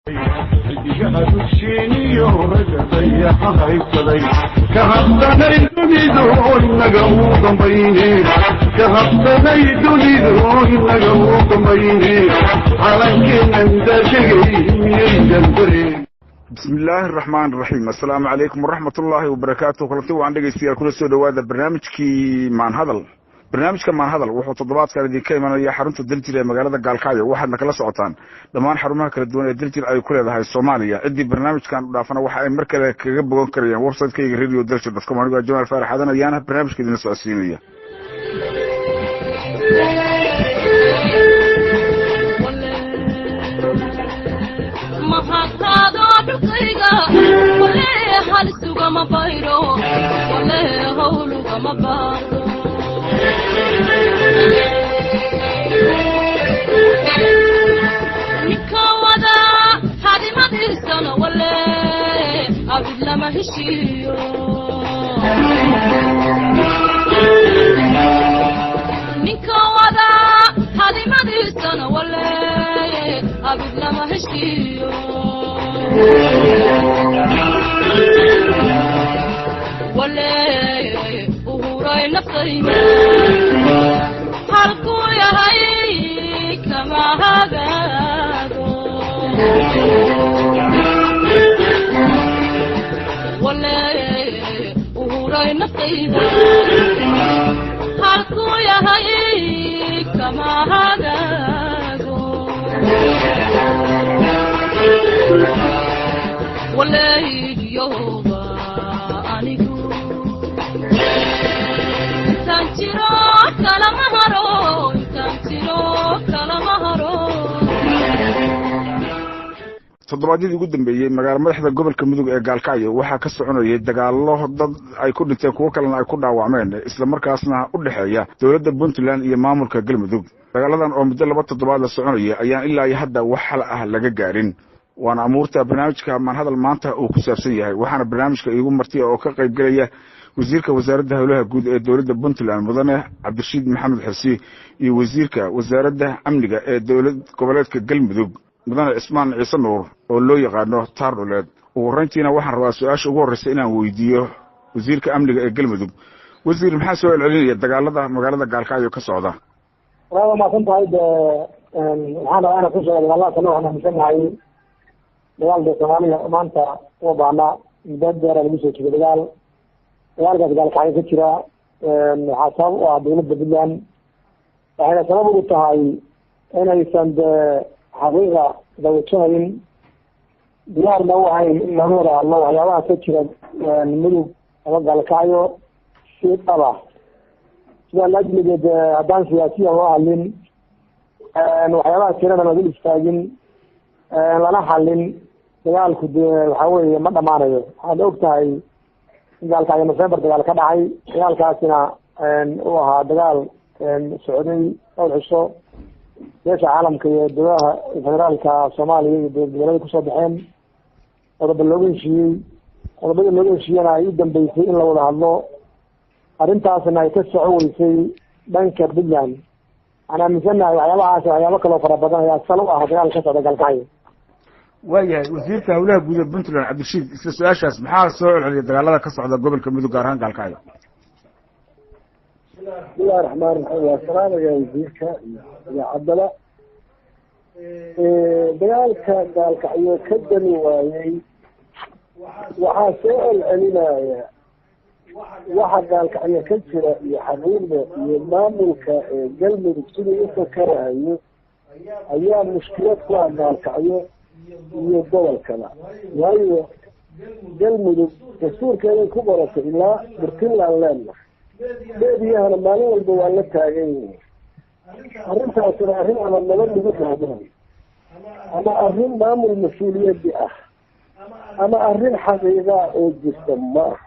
Xidigaha dushiiniyo ragga dayaxa haysaday ka habsanay dunidu inaga uu dambayne, ka habsanay dunidu inaga uu dambayne, calankeenan daashagay miyaydan dareen. Bismi illaahi araxmaan iraxiim. Assalaamu calaykum waraxmat ullaahi wabarakaatu. Kulanti waan dhegeystayaal, kula soo dhawaada barnaamijkii Maanhadal. Barnaamijka Maanhadal wuxuu toddobaadkan idinka imanaya xarunta Daljir ee magaalada Gaalkacyo. Waxaadna kala socotaan dhammaan xarumaha kala duwan ee Daljir ay ku leedahay Soomaaliya. Ciddii barnaamijkan u dhaafana waxa ay mar kale kaga bogan karayaan website-kayga radiodaljir.com. Anigoo Jamaal Faarax Aadan ayaana barnaamijka idinla socodsiinaya. Mahadkaado dhulkayga walee halisugama bayro, walee hawlugama baaqdo. Ninka wada hadimadiisana walee abid lama heshiiyo. Ninka wada hadimadiisana walee abid lama heshiiyo. Walee uhuray naftayda halkuu yahay kama hagaago. Walee uhuray naftayda halkuu yahay kama hagaago. Walaydiyoba anigu intaan jiro kalama haro, intaan jiro kalama haro. Toddobaadyadii ugu dambeeyey magaala madaxda gobolka Mudug ee Gaalkacyo waxaa ka soconayay dagaallo dad ay ku dhinteen, kuwo kalena ay ku dhaawacmeen, islamarkaasna u dhexeeya dowladda Puntland iyo maamulka Galmudug. Dagaaladan oo muddo 2 toddobaad la soconaya ayaan ilaa iyo hadda wax xal ah laga gaarin, waana amuurta barnaamijka Maanhadal maanta uu ku saabsan yahay. Waxaana barnaamijka iigu martiya oo ka qaybgelaya wasiirka wasaaradda howlaha guud ee dowladda Puntland, mudane Cabdirashiid Maxamed Xirsi, iyo wasiirka wasaaradda amniga ee dowlad goboleedka Galmudug, mudane Cismaan Ciise Nuur oo loo yaqaano Taar Dhuleed. Ugu horreyntiina waxaan rabaa su-aasha ugu horreysa inaan weydiiyo wasiirka amniga ee Galmudug. Wasiir, maxaa soo celcelinaya dagaalada magaalada Gaalkacyo ka socda? Waa mahadsan tahay. De waxaan rabaa inaan ku sheego dagaaladaas annaga waxaan aaminsannahay dagaal de Soomaaliya maanta uma baahna, muddo dheera lagu soo jiray dagaal. Dagaalkaas Gaalkacyo ka jira waxaa sabab u ah dowladda Puntland, waxayna sabab ugu tahay inaysan de xaqiiqa dawajanayn, diyaarna u ahayn in laga wada hadlo waxyaabaha ka jira Mudug ama Gaalkacyo si dhaba. Sidaa laajligeed haddaan siyaasiya loo hadlin, waxyaabaha jirana la dul istaagin, lana xalin, dagaalku dee waxa weeye ma dhamaanayo. Waxaad og tahay in Gaalkacyo November dagaal ka dhacay, dagaalkaasina uu ahaa dagaal socday dhowr cisho, beesha caalamka iyo dowlaha federaalka Soomaaliya iyo dowlad goboleeda kusoo baxeen, qodobo looga heshiiyey. Qodobada looga heshiiyena ay u dambeysay in la wada hadlo, arrintaasna ay ka soco weysay dhanka Puntland. Waxaan aaminsannahay waxyaabahaas, waxyaabo kaloo fara badan ayaa sal u ah dagaal ka socda Gaalkacyo. Waayahay, wasiirka howlaha guud ee Puntland Cabdirashiid, isla su-aashaas, maxaa soo celceliya dagaalada ka socda gobolka Mudug, gaar ahaan Gaalkacyo? Bismillahi raxmaan raxiim. Waa salaamaya wasiirka iyo idaacadaba. Dagaalka Gaalkacyo ka dami waayey waxaa soo celcelinaya waxa Gaalkacyo ka jira iyo xaqiiqda iyo maamulka Galmudug siduu u fakarahayo ayaa mushkilad ku ah Gaalkacyo iyo gobolkaba, waayo Galmudug dastuurkeeday ku qoratay ilaa Puntland leenahay, beediyahana maalin walba waa la taagan yihiin. Arrintaasina arrin ama nabad lagu raadinayo ama arrin maamul mas-uuliyadi ah ama arrin xaqiiqaa oo jirta ma aha.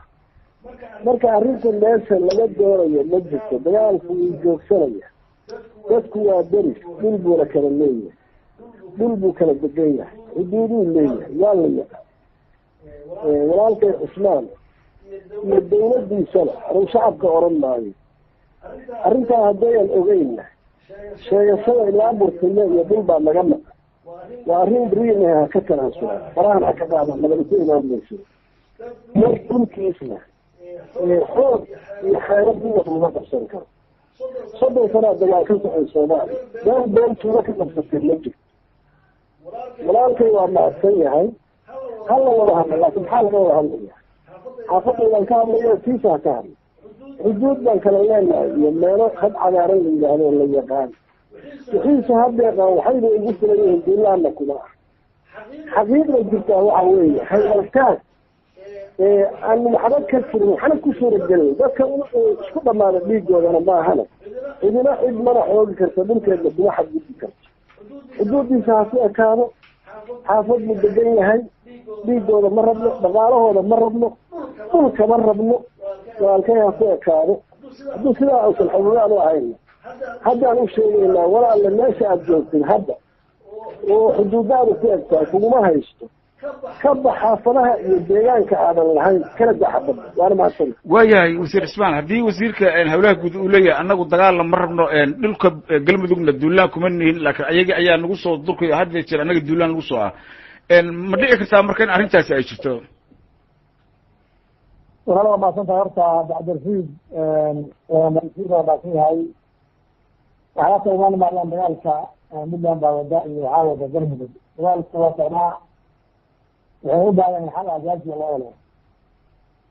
Marka arrinta meesha laga doonayo ma jirto, dagaalku wuu joogsanaya. Dadku waa deris, dhul buuna kala leeyahay, dhul buu kala degan yahay, xuduuduu leeyahay, waa la yaqaan. Walaalkay Cusmaan iyo dawladdiisana anugu shacabka oran maayo, arrintaa haddayan ogeynna sheegashada ilaa Burtile iyo dhul baa naga maqan. Waa arrin beriina ha ka tanaasulaan, farahan ha ka qaadaan, nabadi ku imaan mayso. Mar dhulkiisna xoog iyo xeelad midna lama qabsan karo. 30 sanaa dagaal ka socay Soomaaliya, meel been tuulo ka qabsatay ma jirto. Walaalkay waa mahadsan yahay, hala wada hadla, laakiin maxaa laga wada hadlaya? Xaafadaydaan ka hadlayo, tiisa ha ka hadla. Xuduud baan kala leenahay iyo meelo had cagaaran la yidhaahdo la yaqaan. Wixiisa hadeeqaan waxayba ugu filan yihiin, duulaana kuma ah. Xaqiiqda jirtaa waxa weeye hayaltaag aan waxba ka jirin, waxna ku suuragelin dadka isku dhamaada dhiigoodana maahana. Cidina cid mana xoogi karto, dhulkeedna kuma xadgudbi karto. Xuduudiisa ha ku ekaado. Xaafad buu degan yahay, dhiigooda ma rabno, dhaqaalahooda ma rabno, dhulka ma rabno. Walaalkay ha ku ekaado. Hadduu sidaa uusan xuduudaan u ahayn, haddaan u sheegaynaa, walaalle, meesha aada joogtid hadda oo xuduudaadu ku egtahay kuguma haysto. Ka bax xaafadaha iyo deegaanka aadan lahayn, kana daxabad. Waana mahadsan. Waayahay wasiir Cismaan, haddii wasiirka hawlaha guud uu leeyahay annagu dagaalla ma rabno, dhulka Galmudugna duulaan kuma nihin, laakiin ayaga ayaa nagu soo durkayo hadda jeer annaga duulaan nagu soo ah, ma dhici kartaa marka in arrintaasi ay jirto? Walaal, waa mahadsan tahay. Horta Cabdirashiid wasiirka waa mahadsan yahay. Waxaa ka imaan maayaan dagaalka Puntland baa wada iyo waxaa wada Galmudug. Dagaalku waa socnaa, waxay u baahan in xal asaasiya loo helo,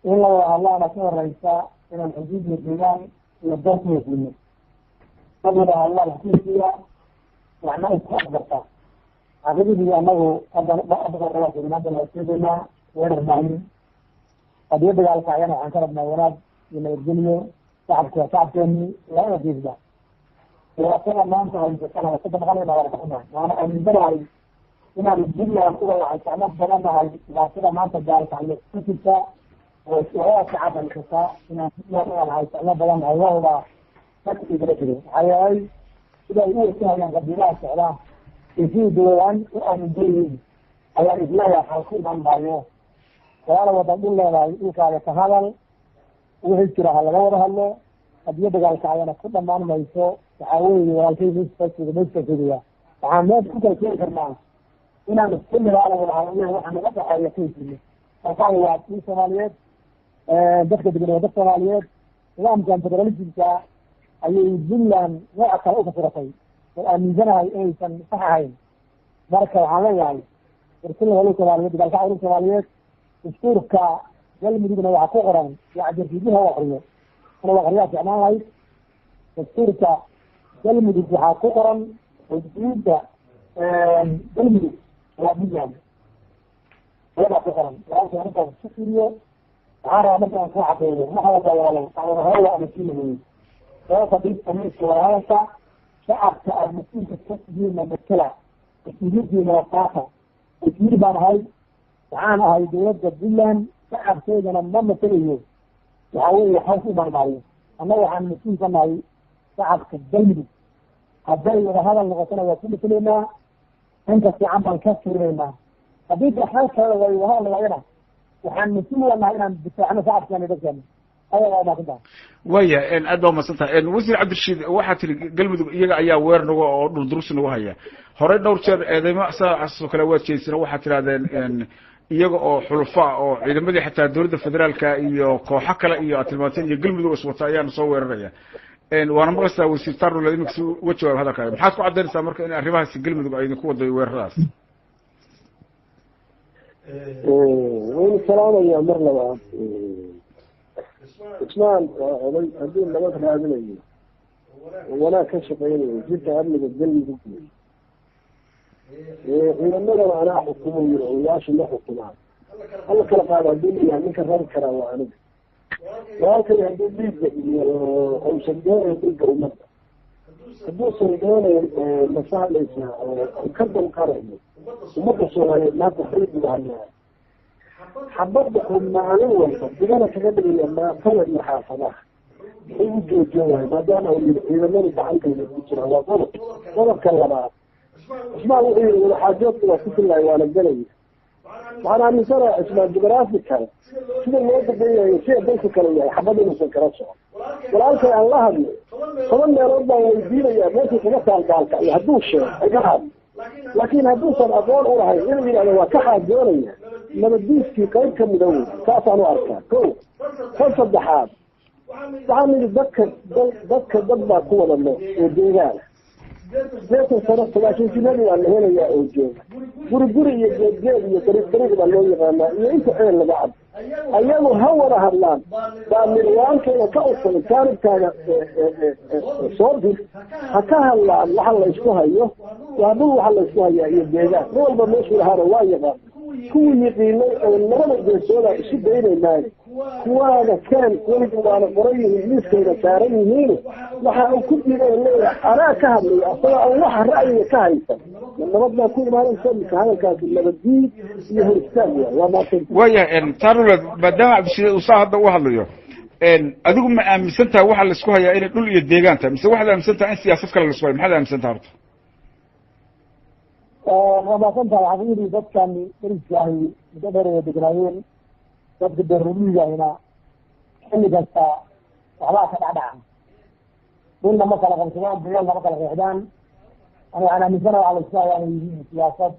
in la wada hadlaana ka horeysa inaan xuduud iyo deegaan iyo dalku heshiino. Dad wada hadlaa wax ku heshiiya, waxna isku afgarta. Xaqiiqadii annagu hadda waa sheegaynaa, weerar maahin. Haddii dagaalka ayana waxaan ka rabnaa wanaag iyo nabadgelyo. Shacabka waa shacabkeeni, labada geesba dhibaatada maanta haysatana waa ka damqanayna, waa ka xunahay, waana aaminsanahay inaan Puntland uga waxay badanahay. Dhibaatada maanta gaalkacyo ku jirta waa ka caban kartaa inaan Puntland uga waxay jeclo badanahay. Waa hubaa, shaki igala jiro. Maxaa yeelay sida ay u wajahayaan qabiilaha socda iyo sidii dowladaan u aaminsan yihiin ayaan isleeyahay xal ku iman maayo. Walaala, wadan dhul leedahay, dhulkaaga ka hadal. Wixii jira ha laga wada hadlo. Hadiyo dagaalkacayana ku dhamaan mayso. Waxaa weeye walaalkay meesha sugaya, waxaan meesha ku kala keeni karnaa inaan isku nidaano, wada hadalno, waxa naga dhexeeya ka heshiino. Markaan waa dhul Soomaaliyeed, dadka degan waa dad Soomaaliyeed. Nidaamkan federalismka ayay Puntland nooca kale u fasiratay oo aaminsanahay inaysan sax ahayn. Marka waxaan leeyahay warkulli waa dhul Soomaaliyeed, dagaalka dhul Soomaaliyeed. Dastuurka Galmudugna waxaa ku qoran iyo Cabdirashiidin ha akriyo, inuu akriyaa ficnaan lahayd. Dastuurka Galmudug waxaa ku qoran xuduudda Galmudug waa Puntland, ayadaa ku qoran. Walaalka arrintaas isku fiiriyo. Waxaan rabaa marka aan kuu cadeeyo wax walba, walaalow, wadahadal ama sii laweeyey soo fadhiista miiska wadahadalka. Shacabka aada mas-uulka ka tihiinna matala, mas-uuliyadiina waa qaata. Wasiir baan ahay, waxaan ahay dowladda Puntland, shacabkeydana ma matalayo. Waxa weeye xaws u marmaayo, annaga waxaan mas-uul ka nahay shacabka Galmudug. Hadday wadahadal noqotona waa ku matalaynaa, inka fiican baan ka firinaynaa. Haddii de xal kale way wadahadal waayana, waxaan mas-uul wanahay inaan difaacno shacabkeena iyo dadkeena. Ayaa waa mahadsantahay. Waya, aad baa umahadsan tahay wasiir Cabdirashiid. Waxaa tiri Galmudug iyaga ayaa weer nagu oo dhul durugsi nagu haya. Horey dhowr jeer eedeymo saas oo kale waad jeediseen. Waxaad tirahdeen iyaga oo xulufa oo ciidamadii xataa dowladda federaalka iyo kooxo kale iyo aad tilmaanteen iyo Galmudug iswata ayaana soo weeraraya. Waana maqlaysaa wasiir Tarnule iminka si uga jawaab hadalkaaga. Maxaad ku caddaynaysaa marka in arrimahaasi Galmudug ay idinku waday weeraradaas? Waynu salaamayaa mar labaad. Cismaan waa oday. Hadduu nabad raadinayo oo wanaag ka shaqeynayo, jirka amniga Galmudug wey. Ciidamadana anaa xukumo yiri, odayaashu ma xukumaan. Hala kala qaado hadduu leeyahay, ninka rari karaa waa aniga. Walaalkay hadduu dhiigga iyo uusan doonayn dhiigga ummadda, hadduusan doonayn, masahlaysaa ka damqanayo ummadda Soomaaliyeed maanta xiligu hayaa xabadda uu maalin walba digana kaga dhigaya maatada iyo xaafadaha, muxuu u joojin waaya maadaama uu yiri ciidamadu gacantayda ku jiraan? Waa qodob. Qodobka labaad, Cismaan wuxuu yihi wadaxaajoodka waa ku fillaay, waana gelaya. Waxaan aaminsanaha Cismaan jugraphical sida loo degan yahay, sida dalku kale yahay, xabad inuusan kala socon. Walaalkay aan la hadlo, 10 meelood baa weydiinayaa meeshay kaga taal Gaalkacyo. Hadduu sheego igala hadlo. Laakiin hadduusan aqoon u lahayn inuu yidhahdo waa ka xaajoonaya, nabaddiiskii qayb ka mida wey. Saasaan u arkaa. Ko tan saddexaad, waxaan nidhi dadka dad baa ku wada nool oo deegaana 80 sano, 90 jinadii waa la helayaa oo jooga guri guri iyo geed geed iyo dariiq dariiq baa loo yaqaanaa iyo inta ceel laga cabo. Ayagu ha wada hadlaan baa midwaankayga ka codsaday, jaanibkaaga soo dir, ha ka hadlaan waxa la isku hayo. Waa dhul waxa la isku hayaa iyo deegaan, nin walba meeshuu lahaana waa yaqaan. Kuwii yiqiinay oo labada geesooda isu daynaynaayo, kuwaaga keen weligi waana qoran yihiin, miiskayda saaran yihiin. Waxa uu ku diiday leeyahay anaa ka hadlaya, asagoo aan waxa ra'yiga ka haysan. Ma nabad baa ku imaanaysa mise hadalkaasi nabaddiid iyo hor istaag waay? Waa maadsan. Waayahay Mukhtaar, maadaama Cabdishiid uu saa hadda u hadlayo, adigu ma aaminsan tahay waxa laisku hayaa inay dhul iyo deegaan tahay, mise waxaad aaminsan tahay in siyaasad kale laisku hayo? Maxaad aaminsan tahay horta? Waa mahadsan tahay. Xaqiiqdii dadkan deriska ahi muddo dheer ay degnaayeen. Dadka beerrumiga ahina xilli kasta waxbaa ka dhacdhaca, dhulna ma kala qabsadaan, deegaanka ma kala qeexdaan. Ani waxaan aaminsanahay waxa la isku hayaa inay yihiin siyaasad.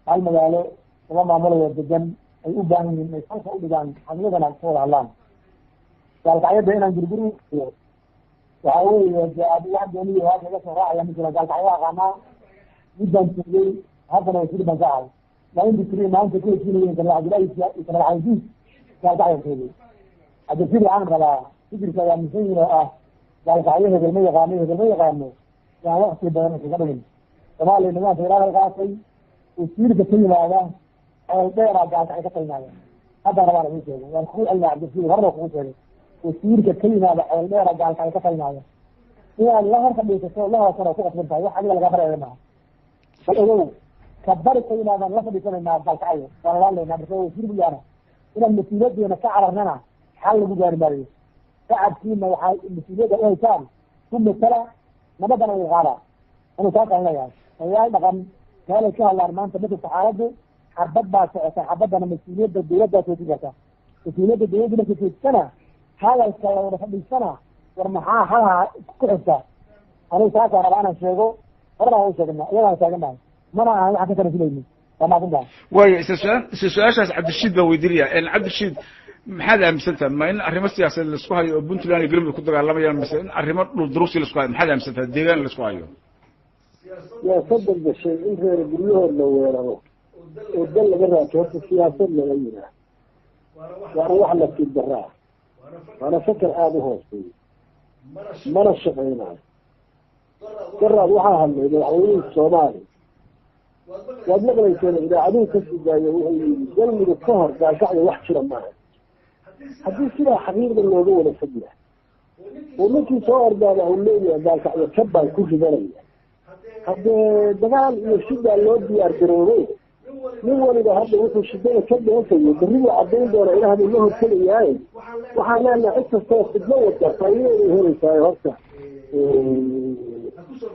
Hal magaalo lama maamulayo degan ay u baahan yihiin inay salka u dhigaan, xaqiiqadana ka wada hadlaan. Gaalkacyada inaan gurguri waxa weeye de adi wax gooniyo halka iga soo raacaya ma jira. Gaalkacyo aqaanaa, muddaan joogay, haddana wasiir baan ka ahay. Waa industry maanta ku heshiinayeen kanal Cabdillahi iyo kanal Xaydiis gaalkacyo joogay. Cabdilsir, waxaan rabaa fikirka ay aaminsan yihiin oo ah gaalkacyo hebel ma yaqaano, hebel ma yaqaano, yaan waqti badan iskaga dhigin. Soomaaliya nidaamka ilaa qaatay, wasiirka ka yimaada ceel dheeraa gaalkacyo ka talinaya. Haddana rabaan idin sheego, waan kugu celinaya Cabdilsir, horena kugu sheegay, wasiirka ka yimaada ceel dheera gaalkacyo ka talinaya. Inaad la hor fadhiisato la hoosana ku qasban tahay, wax adiga laga baraya maaha. Bal ogow, ka bari ka yimaadaan la fadhiisanaynaa gaalkacyo, waan la hadlaynaa. Marka wasiir buyaana inaan mas-uuliyadeena ka cararnana xal lagu gaari maayo. Shacabkiina waxaa mas-uuliyadda u haysaan ku matala, nabadana uu qaadaa. Inuu saasaan leeyahay, odayaal dhaqan meelay ka hadlaan maanta ma jirto. Xaaladdu xabad baa socota, xabadana mas-uuliyadda dawladdaa toojin karta. Mas-uuliyadda dawladda markay toojisana, hadalka la wada fadhiisana, war maxaa halaha ku xigta? Anigu saasaan rabaa inaan sheego, horena waan u sheegna, iyadaan taaganahay, mana ahan waxaan ka tanasulaynin. Waa mahadsantahay. Waayo, isla su-aashaas Cabdirashiid baan weydiinaya. Cabdirashiid, maxaad aaminsan tahay? Ma in arrimo siyaasadeed laisku hayo oo Puntland iyo Galmudug ku dagaalamayaan, mise in arrimo dhul durusi laisku hayo? Maxaad aaminsan tahay deegaan laisku hayo? Siyaasadda gashay in reer guryahood la weeraro oo dal laga raato, horta siyaasad lama yihaah, waana wax nasiib daraa, waana fakar aada u hooseeya, mana shaqaynayo. Garaad waxaa hadlay madaxweynihii Soomaaliya, waad maqlayseen idaacaduhu kasii daayo, wuxuu yidhi Galmudug ka hor gaalkacyo wax jira maaha. Haddii sidaa xaqiiqda looga wada fadhiya oo ninkii soo ordaaba uu leeyahay gaalkacyo ka baan ku ridanaya, haddee dagaal iyo shidaa loo diyaar garoobay. Nin waliba hadda wuxuu shidada ka dheefayo berri buu caddayn doona, ilaah buu la hortegayaaye. Waxaan leenahay cid kastoo fidno wada faa'iidaday helaysaa, horta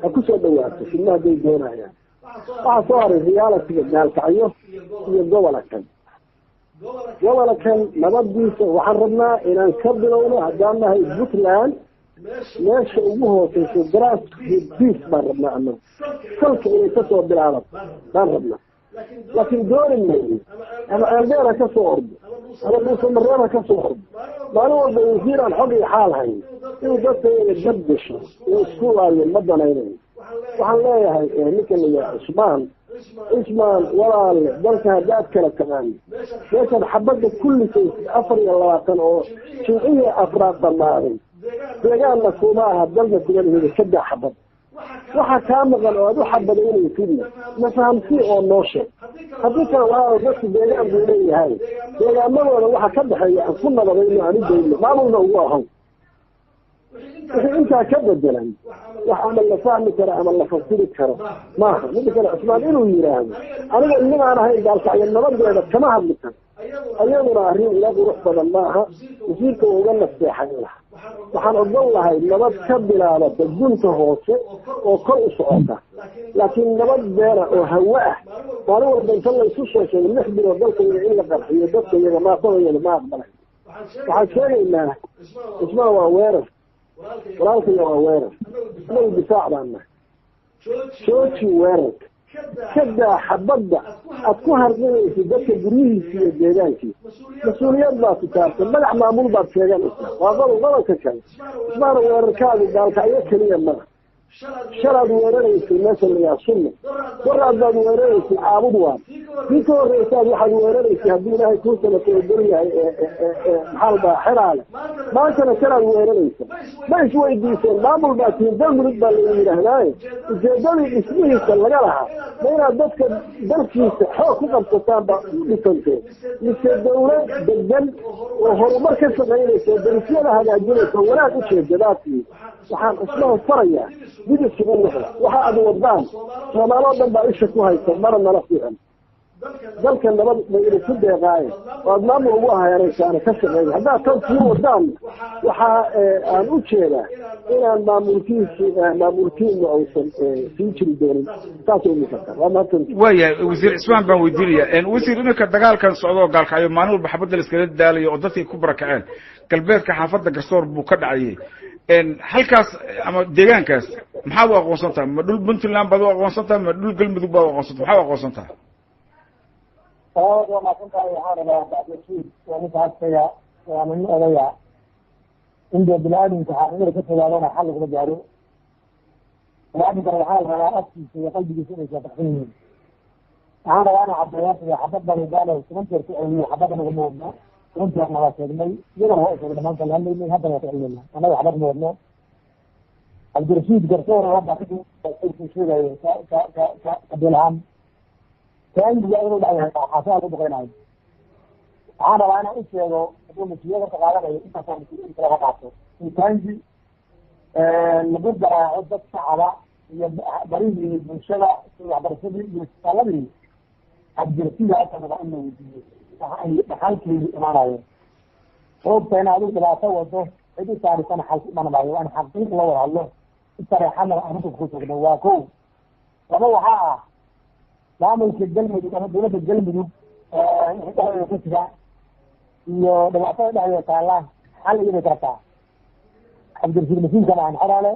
ha kusoo dhawaato fidno hadday doonayaan. Waxaa soo haray reality-ga gaalkacyo iyo gobola kan. Gobola kan nabadiisa waxaan rabnaa inaan ka bilowno haddaan nahay Puntland meesha ugu hooseyso, grass peace baan rabnaa anagu, salka inay kasoo bilaabato baan rabnaa. Laakiin dooni mayno ama ceeldheer ha kasoo ordo ama Dhuusamareeb ha kasoo ordo, maalin walba wasiir aan xog iyo xaal hayn inuu dadka iyaga dab gasho uu isku laayo ma danaynayo. Waxaan leeyahay ninka la yidhaha Cusmaan, Cusmaan walaale, dalka haddaad kala taqaano, meeshaad xabadda kullisay 24 oo jimcihii afraad dhammaaday, deegaanna kuma aha, dalka kumalihida saddex xabad. Waxa kaa maqan oo aad u xabadaynaysidna ma fahamsii oo noo sheeg. Haddii kale walaalo, dadku deegaan buu leeyahay, deegaamadooda waxa ka dhexeeya aan ku nabadayno, aan u dayno, maamulna ugu ahaw. Wixii intaa ka bedelan wax ama la fahmi karo ama la fasiri karo maaha. Midda kale, Cusmaan inuu yidhaahdo aniga nimaan ahayn gaalkacyo nabadeeda kama hadli karo, ayaduna arrin ila qurux badan maaha. Wasiirka waa uga nasteexan laha. Waxaan ogon lahay nabad ka bilaabata gunta hoose oo kor u socota, laakiin nabad beena oo hawo ah, maalin walba inta laysu soo sheego 6 bilood dalka iyaga in la qarxiyo dadka iyaga maatadayada, ma aqbalay. Waxaan sheegaynaa Cusmaan waa weerar, walaalkaya waa weerar, anagu difaac baan nahay. Jooji weerarka, kadaa xabadda aad ku harqinaysa dadka guryihiisa iyo deegaankiisa. Mas-uuliyad baad ku taartay, madax maamul baad sheeganaysaa. Waa qodob. Qodobka kale, Ismaana, weerarkaagu Gaalkacyo keliya mada. Shalaad weeraraysay meesha layaa Sunna, waraad baad weeraraysay Caabud, waan kii ka horreysaad waxaad weeraraysay, haddii Ilaahay kuu sanatay ogol yahay, maxaa la dhahaa, Xeraale. Maantana kanaad weeraraysa. Ma isweydiiseen maamul baa tihiin, Galmudug baa lagu yidhaahdaaye, ujeedadii dhismihiisa laga lahaa ma inaad dadka dalkiisa xoog ku qabsataan baa u dhisanteen, mise dawlad degan oo horumar ka shaqaynaysa oo darisyada hagaajinaysa oo wanaag ujeedadaadkii? Waxaan Cusmaan farayaa dib isugu noqda. Waxa aad wadaan Soomaaloo dhan baa isha ku haysa, mana nala fiican. Dalka nabad bay idinku deeqaaye oo aad maamul ugu heeraysaana ka shaqeeya. Haddaad tan sii wadaan, waxaa aan u jeedaa inaan maamulkiisi maamulkiinu aysan sii jiri doonin. Saasay umuqataa. Waa mahadsan. Waayahay, wasiir Cismaan baan weydiinaya. Wasiir, iminka dagaalkan socdo oo Gaalkacyo maalin walba xabadda la iskala daalayo oo dadkay ku barakaceen, galbeedka xaafadda Garsoor buu ka dhacayay halkaas ama deegaankaas, maxaad u aqoonsan tahay? Ma dhul Puntland baad u aqoonsan tahay, ma dhul Galmudug baad u aqoonsan tahay? Maxaad u aqoonsan tahay? Waa mahadsan tahay. Waxaan rabaa Bacdasiid, waa ninka agtaya, waa nin odaya. In dee bini-aadamka xaqiiqada ka fogaadana xal laguma gaaro. Bini-aadamkana waxaa la rabaa afkiisa iyo qalbigiisa inay waafaqsan yihiin. Waxaan rabaa inaan caddeeyo xabad baan daalo 10 jeer ku celiyo. Xabadda naguma wadno, 10 jeerna waa sheegnay, iyadana waa sheegnay, maanta la hadlaynay, haddana waa ku celinayna. Annaga xabad ma wadno. Cabdirashiid Garsoor hadda sheegayo ka ka ka ka qabiil ahaan taangiga inuu dhacay xaasaa lagu duqeynayo. Waxaan rabaa inaan u sheego, hadduu mas-uuliyad horta qaadanayo, intaasoo mas-uuliyiin kale ka qaato, in taangi lagu garaaco dad shacaba iyo barihii bulshada sida waxbarashadii iyo isbitaaladii, Cabdirashiid halka rabaa in la weydiiyo waxa ay dhaxalkeedu imaanayeen. Xoogta in adigu dhibaato wado cid u saarisana xal ku iman maayo. Waa in xaqiiq loo wada hadlo, si sareexadna arrinta ku joogno. Waa kow. Laba, waxaa ah maamulka Galmudug ama dawladda Galmudug wixii dhexdeeda ku jira iyo dhibaatada dhexdeeda taalla xal iyabay kartaa. Cabdirashiid mas-uulka maahan Xeraale,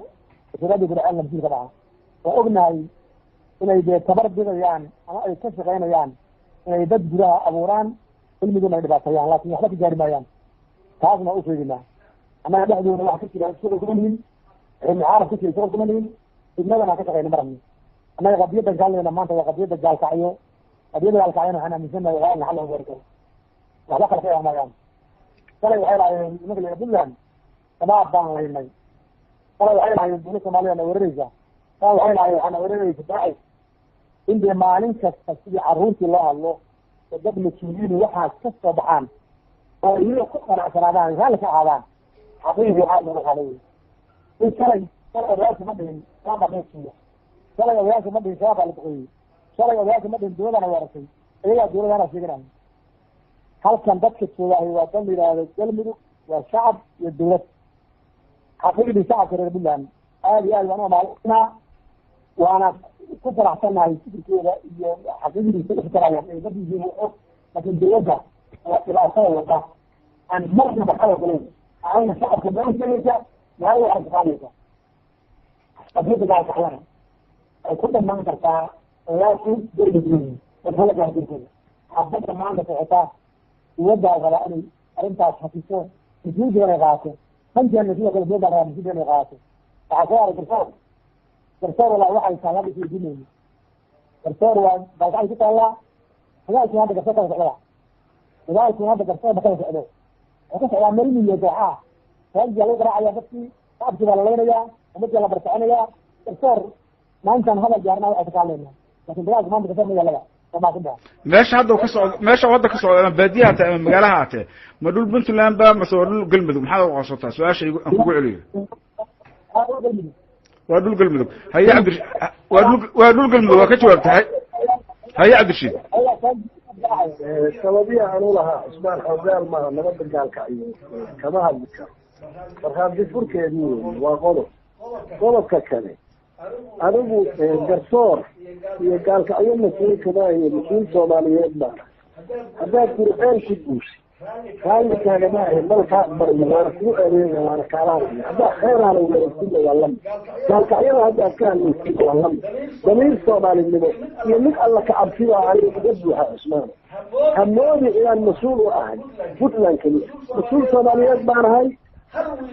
wasiiradii Gurceelna mas-uulka maaha. Waa ognahay inay dee tabar bidayaan ama ay ka shaqaynayaan inay dad gudaha abuuraan, Galmudugna ay dhibaateeyaan, laakiin waxba ka gaari maayaan. Taasna waa u sheeginaa. Annaga dhexdooda waxa ka jira shuqul kuma lihin, wixii muxaaraf ka jira shuqul kuma lihin, fidnadana ka shaqeyna marabni. Annaga qadiyaddan ka hadlayna maanta waa qadiyadda Gaalkacyo. Qadiyadda Gaalkacyona waxaan aaminsanahay waa in xal loo gaari karo, waxba kale ka imamayaan. Shalay waxay lahaayeen nimanka la Puntland, shabaab baan laynay. Shalay waxay lahaayeen dowladda Soomaaliya na weeraraysa. Shalay waxay lahaayeen waxaa na weeraraysa Daacish. In dee maalin kasta sidii carruurtii loo hadlo oo dad mas-uuliyiin waxaas ka soo baxaan oo iyaga ku qanacsanaadaan, raalli ka ahaadaan, xaqiiqi waxaa lagu xalay in shalay odayaasha ma dhihin shabaab baa meeshiiya, shalay odayaasha ma dhihin shabaab baa la duqeeyey, shalay odayaasha ma dhihin dowladana weerartay. Iyagaa dowladana sheeganaya. Halkan dadka joogaahay waa dad la yidhaahdo Galmudug, waa shacab iyo dowlad. Xaqiiqdii shacabka reer Puntland aada iyo aad waan u amaalinaa, waana ku faraxsannahay fikirkooda iyo xaqiiqdiisa u fikrayaan ay dad yihiin og. Laakiin dowladda waa dhibaatada wada aan marnaba xal ogolayn ayna shacabka meel sheegaysa meel waxay qaadaysa. Qadiyadda Gaalkacyana ay ku dhamaan kartaa odayaashu Galmudug dadka gaardinkooda. Xabadda maanta socotaa, dowladdaa rabaa inay arrintaas hafiso, mas-uulkeeda inay qaato. Hankeena sidoo kale dowladdaa rabaa mas-uulkeeda inay qaato. Waxaa soo haray Garsoor. Garsoor walaa waxay tahay hadda isweydiinayno. Garsoor waa Gaalkacay ku taallaa. Dagaalkii hadda Garsoor kala socdaa, dagaalkii hadda Garsoor ma kala socdo, wuxuu ka socdaa meel miyo dooxa ah. Taangiyaa lagu garaacaya dadkii, shacabkii baa la leynayaa, ummadii la barkicinayaa. Garsoor maantaan hadal gaarnaa waxay ka hadlaynaa, laakiin dagaalka maanta Garsoor ma yaalaba. Waa mahadsantahay. Meesha hadda ka socdo, meesha hadda ka socdo, ama baadiyaha hatee ama magaalaha hatee, ma dhul Puntland ba mase waa dhul Galmudug? Maxaad u aqoonsantaa? Su-aasha aan kugu celiyo. Galmudug. Waa dhul Galmudug. Haye Cabdi, waa dhul Galmudug, waa ka jawaabtahay. Haye Cabdirashiid. Sababiya aan u lahaa Cusmaan xoogaal maaha, nabadda Gaalkacyo kama hadli karo, markhaati furkeedii wey. Waa qodob. Qodobka kale, anigu Garsoor iyo Gaalkacyo mas-uul kama ahiyo, mas-uul Soomaaliyeed baana. Haddaad Gurceel ku duushay Raalli kaagama ahin, malkaa baryo, waana kugu eedeynaya, waana kaalaanaya. Haddaa kheyraana weerarsiina waa lamid, gaalkacyada hadda aad ka hadlaysid waa lamid. Damiir soomaalinimo iyo mid alla ka cabsida aniga iga buuxa. Cusmaan, hamoodi inaan mas-uul u ahay Puntland keliya, mas-uul Soomaaliyeed baan ahay.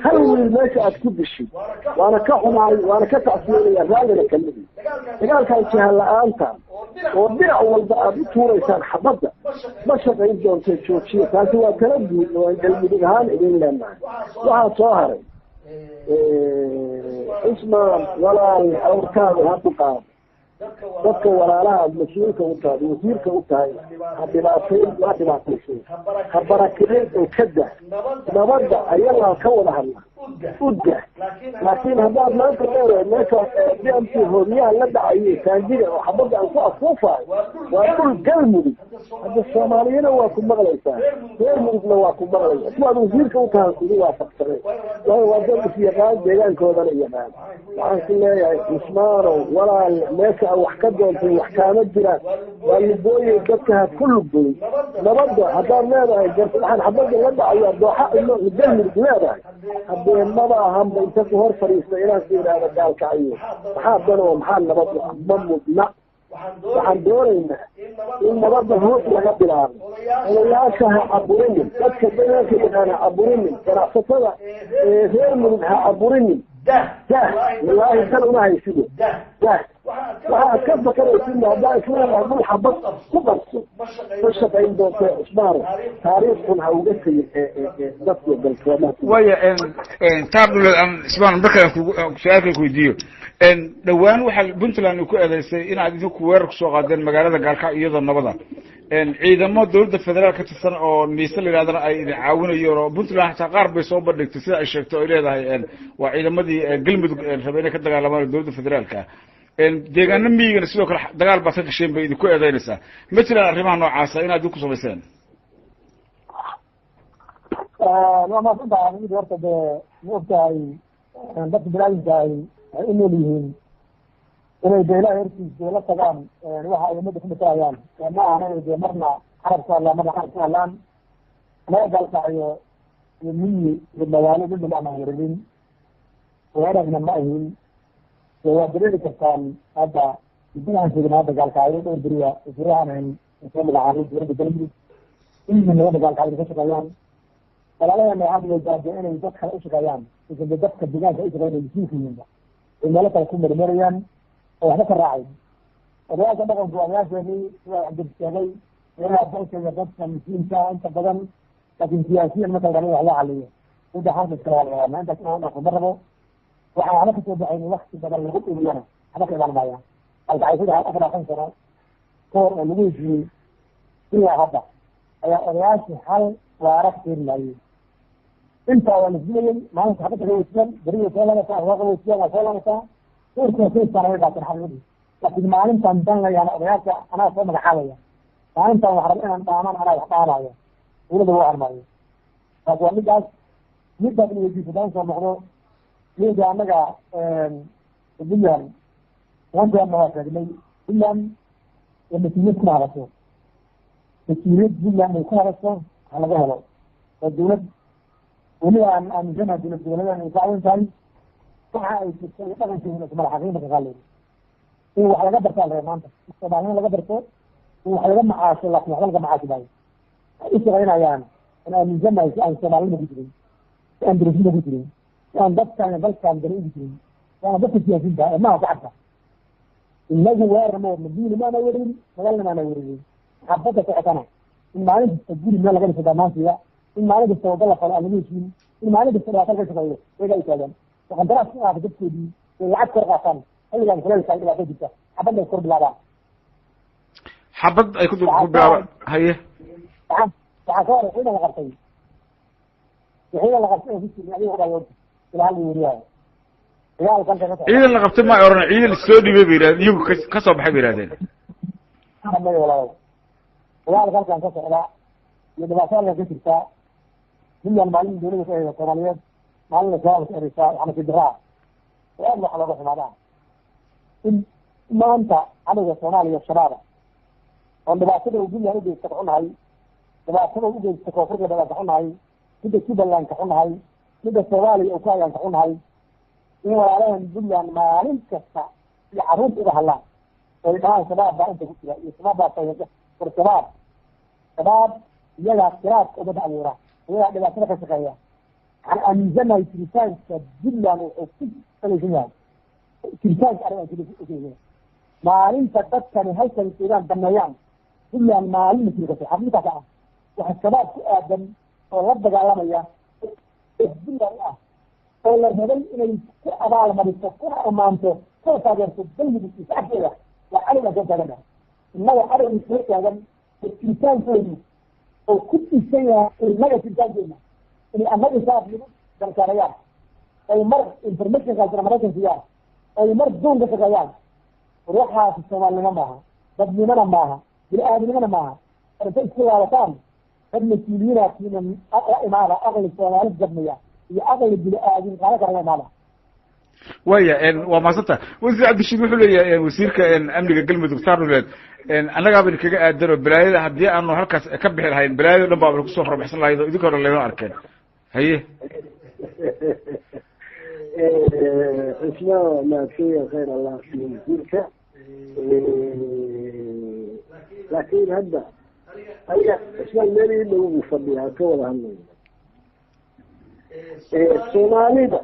Hal wiil meesha aad ku dishid waana ka xumahay, waana ka tacsiyanaya, raallina kamidi. Dagaalkan jiha la-aanta oo dhinac walba aad u tuuraysaan xabadda ma shaqayn doonta, joojiya. Taasi waa kala guud oo Galmudug ahaan idin leenahay. Waxaa soo haray, Cusmaan walaal, awrkaadu ha ku qaado dadka walaalaha aad mas-uulka u tahay, wasiirka u tahay, ha dhibaatayn, waa dhibaataysay, ha barakicin oo ka dah. Nabadda ayagaa ka wada hadla, u dah. Laakiin haddaad maanta leedahay meesha BMC hoobiyaha la dhacayo taangiga oo xabadda aan ku afuufayo waa dhul Galmudug, hadda Soomaaliyana waa ku maqlaysaa, reer Mudugna waa ku maqlaysa, kuwaad wasiirka u tahay kugu waafaqsanay, waayo waa dad is yaqaan, deegaankoodana yaqaan. Waxaan ku leeyahay Cusmaanow walaal, meesha aad wax ka doontay wax kaama jiraan, waa lugooyey, dadka ha ku lugoy. Nabadda haddaad leedahay waxaan xabadda la dhacayaa dooxa ilo Galmudug leedahay, haddee maba ahanba inta ku hor fadhiista inaan ku idhaahdo gaalkacyo maxaa dan oo maxaa nabad u ah, ma mudna. Waxaan doonaynaa in nabadda hoos laga bilaabo. Odayaasha ha caburinin, dadka deegaanka yaqaan ha caburinin, ganacsatada reer Mudug ha caburinin. Dah, wallaahi kan uma haysido, dah. Waxaad ka fakaraysidna haddaa isleedahay dhul xabad ku qabso, ma shaqayn doonta. Cusmaano, taariikhun ha uga tegin dadka dalkoomaha. Waya taab dhuleed aan Ismaan markaan kugu su-aalka ku weydiiyo. Dhowaan waxaa Puntland ku eedeysay inaad idinku weerar kusoo qaadeen magaalada Gaalkacyo iyadoo nabada, ciidamo dawladda federaal ka tirsan oo miise la yidhahdana ay idin caawinayeen, oo Puntland xataa qaar bay soo bandhigtay sida ay sheegtay oo ay leedahay waa ciidamadii Galmudug rabay inay ka dagaalamaan dawladda federaalka. Deegaano miyigana sidoo kale dagaal baad ka gasheen bay idinku eedeynaysaa. Ma jiraan arrimaha noocaasa inaad idinku samayseen? Waa mahadsantahay. Mid horta dee ma ogtahay dadka biniaadamka ay waxay u nool yihiin inay de Ilahay hortiis dee la tagaan waxa ay ummadda ku masalayaan. Ma ahan inay dee marna carab ku hadlaan, marna carab ku hadlaan. Anaga Gaalkacyo iyo miyi iyo magaalo midna ma aanan weerarin, weerarna ma ahin. Dee waa dareeri kartaan hadda muddada aan joogna hadda Gaalkacyo dhowr beriya wasiirahan ahin soo magacaabay dowladda Galmudug in nabadda Gaalkacyo ka shaqeeyaan. Walaalaheenna waxaad moodaa dee inay dad kale u shaqeeyaan, aysan dee dadka deegaanka u shaqeyn, mas-uulka yihiinba ay meelo kale ku marmarayaan oo waxba ka raacayn. Odayaasha dhaqanku, odayaasheenii sida Cabdi sheegay, iyagaa dalka iyo dadka mas-uulka inta badan, laakiin siyaasiyan marka la rabo wax loo xaliyo saddex halka iskala waa laga yaabaa. Intaas inaan dhaqo ma rabo, waxaan waxba kasoo baxayn wakti badan lagu dhumiyana waxba ka imaan maayaan. Alkacay 3 4 5 sano ka hor oo lagu heshiiyey ilaa hadda ayaa odayaashii xal waara ka keeni laayeen. Intaa waa la isdilayay, maalinta xabadda qaboojiyaan, beriga soo lamataa, waa qaboojiyaan, waa soo lamataa, dhowrkuna saystaana way qaateen xaqiiqadii. Laakiin maalintan dan layaana odayaasha anaa soo magacaabaya, maalintan wax raba inaan dhaaman, anaa wax dhaamaya, dowladda waa armaayo. Taas waa midaas. Midaas in weydiiso haddaan soo noqdo iyada annaga Puntland wanteedna waa sheegnay, Puntland ee mas-uuliyad kuma hadasho. Mas-uuliyad Puntland ay ku hadasho ha laga helo oo dowlad weliba aan aaminsanahay dowlad goboleedan ay ka caawin tahay waxa ay jirto iyo dhaqankeeda ismala xaqiiqa ka qaalayno in wax laga bartaa la rabaa maanta, Soomaalnimo laga barto, in wax laga macaasho, laakiin waxba laga macaashi maayo. Waxay u shaqaynayaan aan aaminsanahay si aan Soomaalinimo ku jirin, si aan dowladnimo ku jirin, si aan dadkan iyo dalkan dani ugu jirin, waana dadka siyaasiyiinta ee maaha shacabka. Inagu weerar ma wadno, diini maana werin, magaalna maana werin. Xabadda socotana in maalin kasta guri meel laga dhiso damaantiga, in maalin kasta waddo la falo aan lagu heshiin, in maalin kasta dhibaato laga shaqeeyo, iyagaa u taagan oo qandaraas ku qaata dadkoodii ay lacag kor qaataan xilligan kuleylka ay dhibaato jirta, xabadda ay kor bilaabaan. Xabad ay ku bilaabaan, haye. Waxaa soo haray ciidan la qabtay, ciidan la qabtay oo ku jirin adiga udhayo ilaa hal weriyahay dagaalka halka ka socda. Ciidan la qabtay ma oran, ciidan lasoo dhiibay bay yidhahdeen, iyagu ka soo baxay bay yidhahdeen. Maya walaalow, dagaalka halkan ka socda iyo dhibaato halkan ka jirta, Puntland maalin dowladda ku ereysa Soomaaliyeed, maalin Shabaab ku ereysaa, waxaa nasiib darraa oo aad waxa looga xumaadaa in maanta cadowga Soomaaliya Shabaaba oon dhibaatada uu Puntland u geysta ka xunahay. Dhibaatada u geysta Koonfur Galbeed aan ka xunahay, midda Jubbaland ka xunahay, midda Soomaaliya uu ku hayaan ka xunahay. In walaalahan Puntland maalin kasta iyo carruurta uga hadlaan oy dhahaan Shabaab baa inta ku jira iyo Shabaab baa fayda. War Shabaab iyagaa khiraadka ummadda abuura, iyagaa dhibaatada ka shaqeeya. Waxaan aaminsanahay jiritaanka Puntland wuxuu ku salaysan yahay jiritaanka arrin ku salaysan yahay. Maalinta dadkani halkan joogaan dameeyaan, Puntland maalin ma jiri karto. Xaqiiqataas ah waxa Shabaab ku aadan oo la dagaalamaya Puntland ah oo la rabay inay ku abaalmariso, kuna ammaanto, kuna taageerto Galmudug iyo shacabkeeda, waa cadowgaan soo taagannahay. Innaga cadowga soo taagan oo jiritaankoodu oo ku dhisan yahay innaga jiritaankeena inay annaga shabaab nagu dalkaanayaan, ay mar information kaasina Maraykan siiyaan, ay mar duun ka shaqeeyaan. War waxaasi Soomaalinimo maaha, dadnimona maaha, bini-aadnimona maaha. War intay isku laabataan dad mas-uuliyiinaatiina la imaada aqli Soomaali jabmaya iyo aqli bini-aadin qaala kara la imaada. Waya, waa mahadsanta. Wasiir Cabdishiid wuxuu leeyahay wasiirka amniga Galmudug Taarnuleed annagaaba kaga aadan oo balaayada haddii aanu halkaas ka bixi lahayn balaayada o dhan baaba kusoo farabaxsan lahayd oo idinka hore layma arkeen. Haye. Cismaan waa mahadsan, khayr Allah siiyo wasiirka. Laakiin hadda aniga Cismaan meel ii dhow buu fadhiyaa, ka wada hadlayna. Soomaalida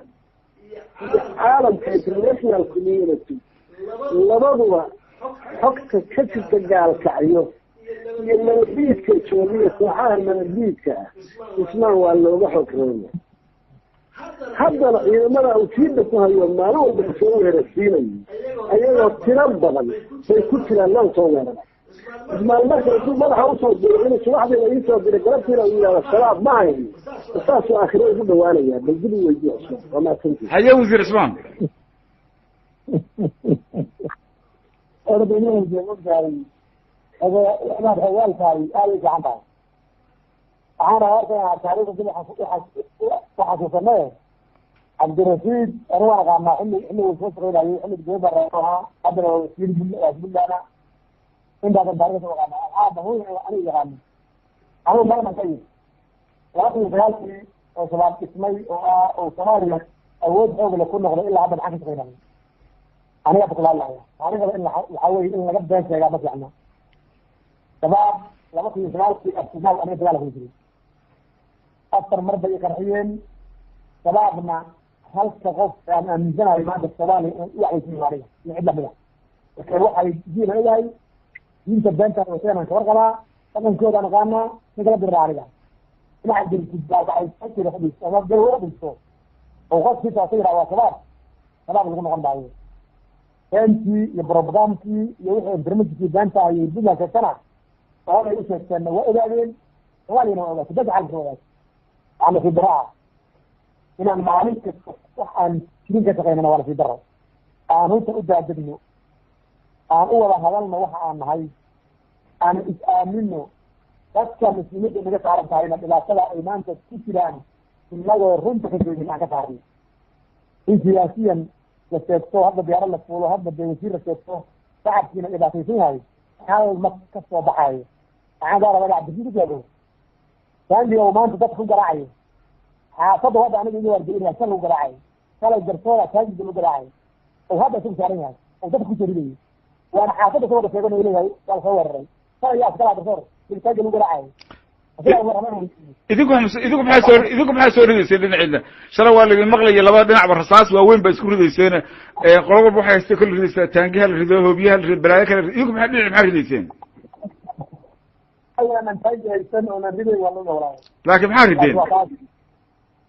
iyo caalamka, international community, labaduba xogta ka jirta Gaalkacyo iyo nabaddiidka joogiya, kooxaha nabaddiidka ah, Cismaan waa looga xog roonaya. Haddana ciidamada ujiida ku hayo maalin walba soo weerarsiinayo ayagoo tiro badan bay ku jiraan loo soo weeraray Ismaan. Marka intuu madaxa usoo diro inuu subaxdiina iisoo diray, galabtiina uu yidhahdo Shabaab ma hayno, saasuu aakhiro ugu dhawaanayaa. Bal dib u weydiiya Cusmaan. Waa mahadsantihi. Haye, wasiir Cismaan. Ogtahay inaad xawaal tahay, aada u fiican tahay. Waxaan rabaa horta inaad taariikhda dib u xasuusanee. Cabdirashiid anigu waan aqaanaa xilli uu soo shaqeynayay, xilli dowladda ahaa, haddana waa wasiir Puntland. Intaasan taariikhda u aqaanaa. Waxaa bahuyn anigu yaqaano, anigu marman ka yimi 2009-kii oo Shabaab dhismay oo ah oo Soomaaliya awood xoog leh ku noqday, ilaa hadda maxaan ka shaqeynaya aniga bakulaadlaya. Taariikhda in waxaa weye in laga been sheegaa ma fiicna. Shabaab 2009-kii afsumaal aniga dagaal kula jiray, 4 mar bay qarxiyeen. Shabaabna halka qof aan aaminsanahay maanta Soomaaliya inay u wacdaysan aniga iyo cid lamida. Marka waxay diin aan ogahay, diinta beentaan wateen aan kawar qabaa, dhaqankooda aqaanaa, ninka la dirraa aniga dhinaca jirtid ama galwa dhisto oo qofkiisa asa yidhaha waa Shabaab. Shabaab lagu noqon maayo. Beentii iyo propagandkii iyo wixii informationkii beenta ayay Puntland sheegtana oolay u sheegteenna waa ogaadeen, Soomaaliyana waa ogaatay, dadka caalamka waa ogaatay. Waxaa nasiib daro ah inaan maalin kasta wax aan jirin ka shaqeynana, waa nasiib daro. Aan runta u daadegno, aan u wada hadalno waxa aan nahay, aan is aamino. Dadka mas-uuliyadda naga saaran tahayna dhibaatada ay maanta ku jiraan inagoo runta ka sheegin aan ka saarno. In siyaasiyan la sheegto hadda diyaarad la fuulo, hadda dee wasiir la sheegto, shacabkiina dhibaataysan yahay, hal ma ka soo baxayo. Waxaan kaa rabaa Cabdishiid ku sheego saandiga uu maanta dadka ku garaacayo xaafadda hadda aniga iga waargelinaya, shan lagu garaacayo, shalay garsoora taangiga lagu garaacayo oo hadda isagu saaran yahay oo dadka ku soo waana xaafadda soo wada sheegan oo leeyahay waa lasoo weeraray shalay. Yaa iskala garsoor taangiga lagu garaacayo? Idinku maxaa soo ridayseen dhinaciina shalay? Waa laidin maqlaya labada dhinacba rasaas waaweyn baa isku ridayseen. Qolo walba waxay haystay kala ridaysaa, taangiha la rido, hoobiyaha la rido, balaayo kala. Idinku maxaa dhinac maxaa ridayseen? Ayaanan taangi haysan oonan riday waa loo walaayo. Laakiin maxaa rideen?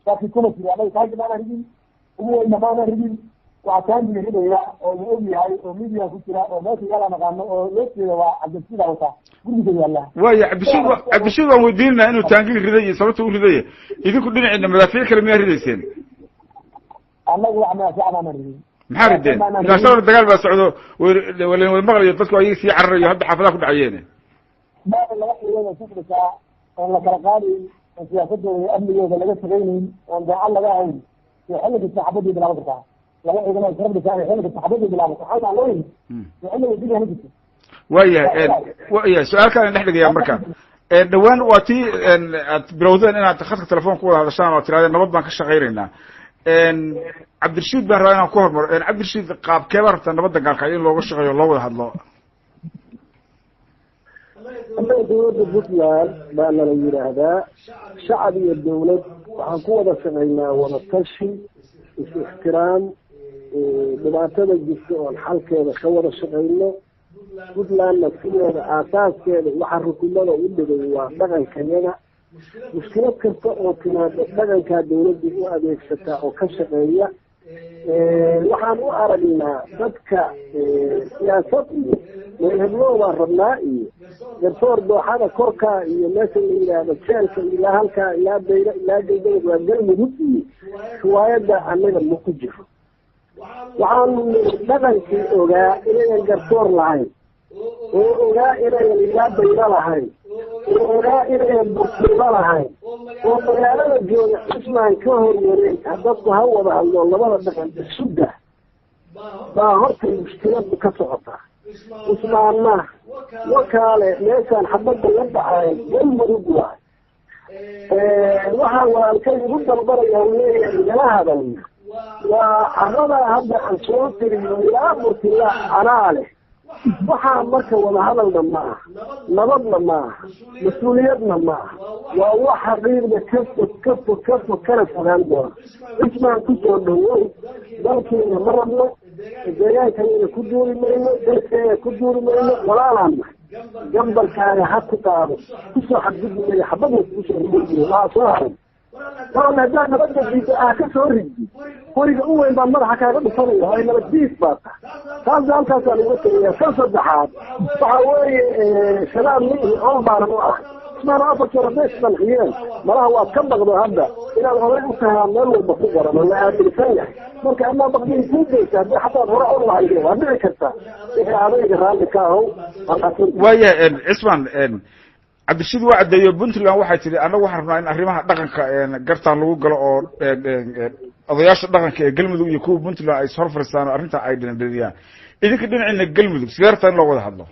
Shaki kuma jiro, anaga taangi maana ridin, ugu weyna maana ridin. Waxaa taangiga ridaya oo la og yahay oo media ku jira oo meesha yaala naqaano oo loo jeeda waa Cabdilshiid wata, gurigiisa yaallaa. Waya, Cabdishiid waan weydiinaa inuu taangiga riday iyo sababta u ridaya. Idinku dhinaciina madaafiic kale miyaa ridayseen? Annagu wax madaafiic maana ridin. Maxaa rideen? Ilaa shalay dagaal baa socdo, wala wada maqlayo, dadku ayaga sii cararayo, hadda xaafadaha ku dhacayeen. Maada laba ciidan oo sufrisaa oon la kala qaadayn, oon siyaasadooda iyo amnigooda laga shaqaynayn, oon daacad laga ahayn, iyo xilli kasta xabadii bilaaban kartaa. Laba ciidan oo israb dhisaa xilli kasta xabadii bilaaban waxaa loo yimi iyo xilliga dunya ma jirto. Waayahay, su-aal kalan dhex dhigaya marka. Dhawaan waa tii aad bilowdeen inaad khadka telefoon ku wada hadashaan oo tirahdeen nabad baan ka shaqaynaynaa. Cabdirashiid baan rabaa inaan ku hormaro. Cabdirashiid, qaabkee baa rabtaa nabadda Gaalkacyo in looga shaqeeyo, loo wada hadlo? Annaga dawladda Puntland baa nala yidhaahdaa. Shacab iyo dawlad waxaan ku wada shaqaynaa wada tashi, is-ixtiraam, dhibaatada jirta oon xalkeeda ka wada shaqayno. Puntlandna sideeda aasaaskeeda waxa rukumada u dhigay waa dhaqankayaga. Mushkilad kasta oo timaado dhaqankaa dawladda u adeegsataa oo ka shaqeeya. Waxaan u aragnaa dadka siyaasad iyo meelhebloo baan rabnaa iyo garsoor dooxada korkaa iyo meesha la yidhaahdo jeelka ilaa halkaa ilaa Bayra ilaa Galgaduud waa Galmudug iyo riwaayadda annaga ma ku jiro. Waxaanu dhaqankii ogaa inayan garsoor lahayn, oo ogaa inayan ilaa Bayro lahayn, oo ogaa inayan Burtuulo lahayn, oo magaalada jooga Cismaan ka horwareeg. Dadku ha wada hadlo, labada dhaqan isudda baa horta mushkiladu ka socotaa. Cusmaanna wakaale meeshaan xabadda la dhacay Galmudug waay. Waxaa walaalkay igu dalbanaya u leeyahay igala hadalna waa caradaa hadda aan soo tiriyo ilaa Burtila anaa leh. Waxaa marka wadahadalna ma aha, nabadna ma aha, mas-uuliyadna ma aha, waa wax xaqiiqda ka fog, ka fog, ka fog, kana fogaan doona. Cismaan, kusoo dhawow dalkiina. Ma rabno deegaankayna ku duuri mayno, dalkeena ku duuri mayno, walaalaan nahay. Gambarkaaga ha ku qaado, kusoo xadgudbi mayo, xabadna kusoo ridbi. Waa soo haray waana haddaad nabadda diiddo ah ka soo riddi, qoriga u weyn baan madaxa kaaga dhufanaya. Hay, nabad diid baa tahay. Taas halkaasaan uga tegaya. Kan saddexaad waxa weeye shabaab miihi, col baanan u ah. Ismaan, 4 jeer hadday isqanxiyeen malaha waad ka baqdo hadda inaad oday u tahaa meel walba ku qoran oo la aaminsan yahay. Marka amaa baqdii kuu geysa haddii xataa hore col lahayde waa dhici kartaa wixii adayga raalli ka ahow. Waayahay Cismaan, Cabdirashiid waa caddeeyo. Puntland waxay tidhi annagu waxaan rabnaa in arrimaha dhaqanka gartaan lagu galo, oo odayaasha dhaqanka ee Galmudug iyo kuwa Puntland ay ishor fadhiistaan oo arrintaa ay dhinadhiniyaan. Idinka dhinaciina Galmudug sidee rabtaa in loo wada hadlo?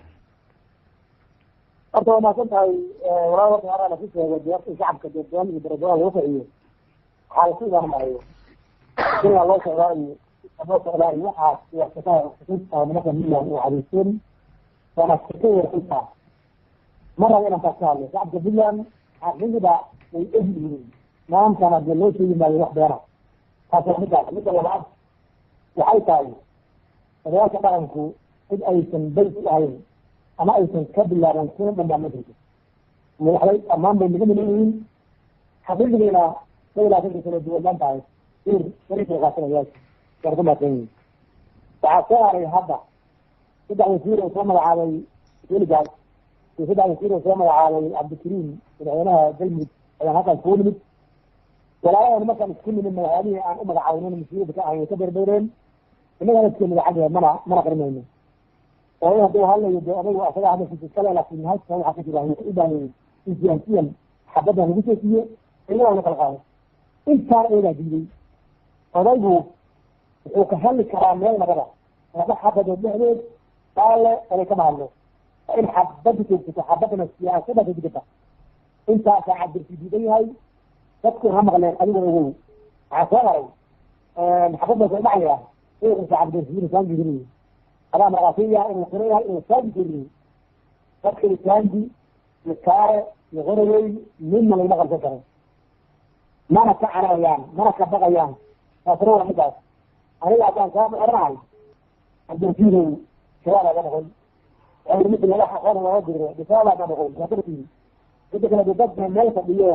Horta waa mahadsan tahay walaal. Horta horaa laku sheego diyaarta shacabka doon iyo darajada lagu kiciyo waxaa laku imaan maayo ilaa loo socdaa iyo loo socdaa iyo waxaas waxsakaa nimanka Puntland uu cadeysteen waana ka warxintaa. Ma rabo inaan taas ka hadlo. Shacabka Puntland xaqiiqda way og yihiin, maantana dee loo sheegi maayo wax beena. Taas waa midaas. Midda labaad waxay tahay odayaasha dhaqanku cid aysan bayt u ahayn ama aysan ka bilaaban kuna dhanbaa ma jirto. Waxbay dhammaan bay naga milan yihiin. Xaqiiqdiina 22-ka kala duwan baan tahay ir shariifay qaasanayaasha waan ku mahadsan yihiin. Waxaa soo haray hadda 3 wasiir oo soo magacaabay Weligaas iyo 3 wasiir oo soo magacaabay Cabdikariim, madaxweynaha Galmudug, ayaan halkaan kugu nimid. Walaalahan markaan isku nimid madaxweynihii aan u magacaabinin mas-uuliyadda ka ahayn way ka berbereen. Innagana iska madaxagya mana qarinayno. Oday hadduu hadlayo dee odaygu asaga hadalkiisa iskale, laakiin halkan waxaa ka jira wuxuu u baahan yahay in siyaasiyan xabaddan lagu soo siiyo, ciidamada lagu kala qaado. Intaana iyagaa diiday. Odaygu wuxuu ka hadli karaa meel nabada laba xabadood dhexdeed baale oday kama hadlo. Waa in xabadda joogsato, xabaddana siyaasadda ka jirta. Intaasaa Cabdirsi diidan yahay, dadku ha maqleen, adiguna ogow. Waxaa soo haray xabad baa soo dhacaya inuu Cabdirsi saangi riyay, adaa markhaatiya inuu qiran yahay inuu saangi riyay. Dadka saangi iyo Kaare iyo Qorowey midna laguma qabsan karo, mana ka cararayaan, mana ka baqayaan. Taasina waa midaas. Aniga haddaan kaa xiranahay Cabdirasiidow, shabaab aga noqon mid laga xaqoon looga diro difaac baa noqon kaafirkii. Midda kale dad meel fadhiyo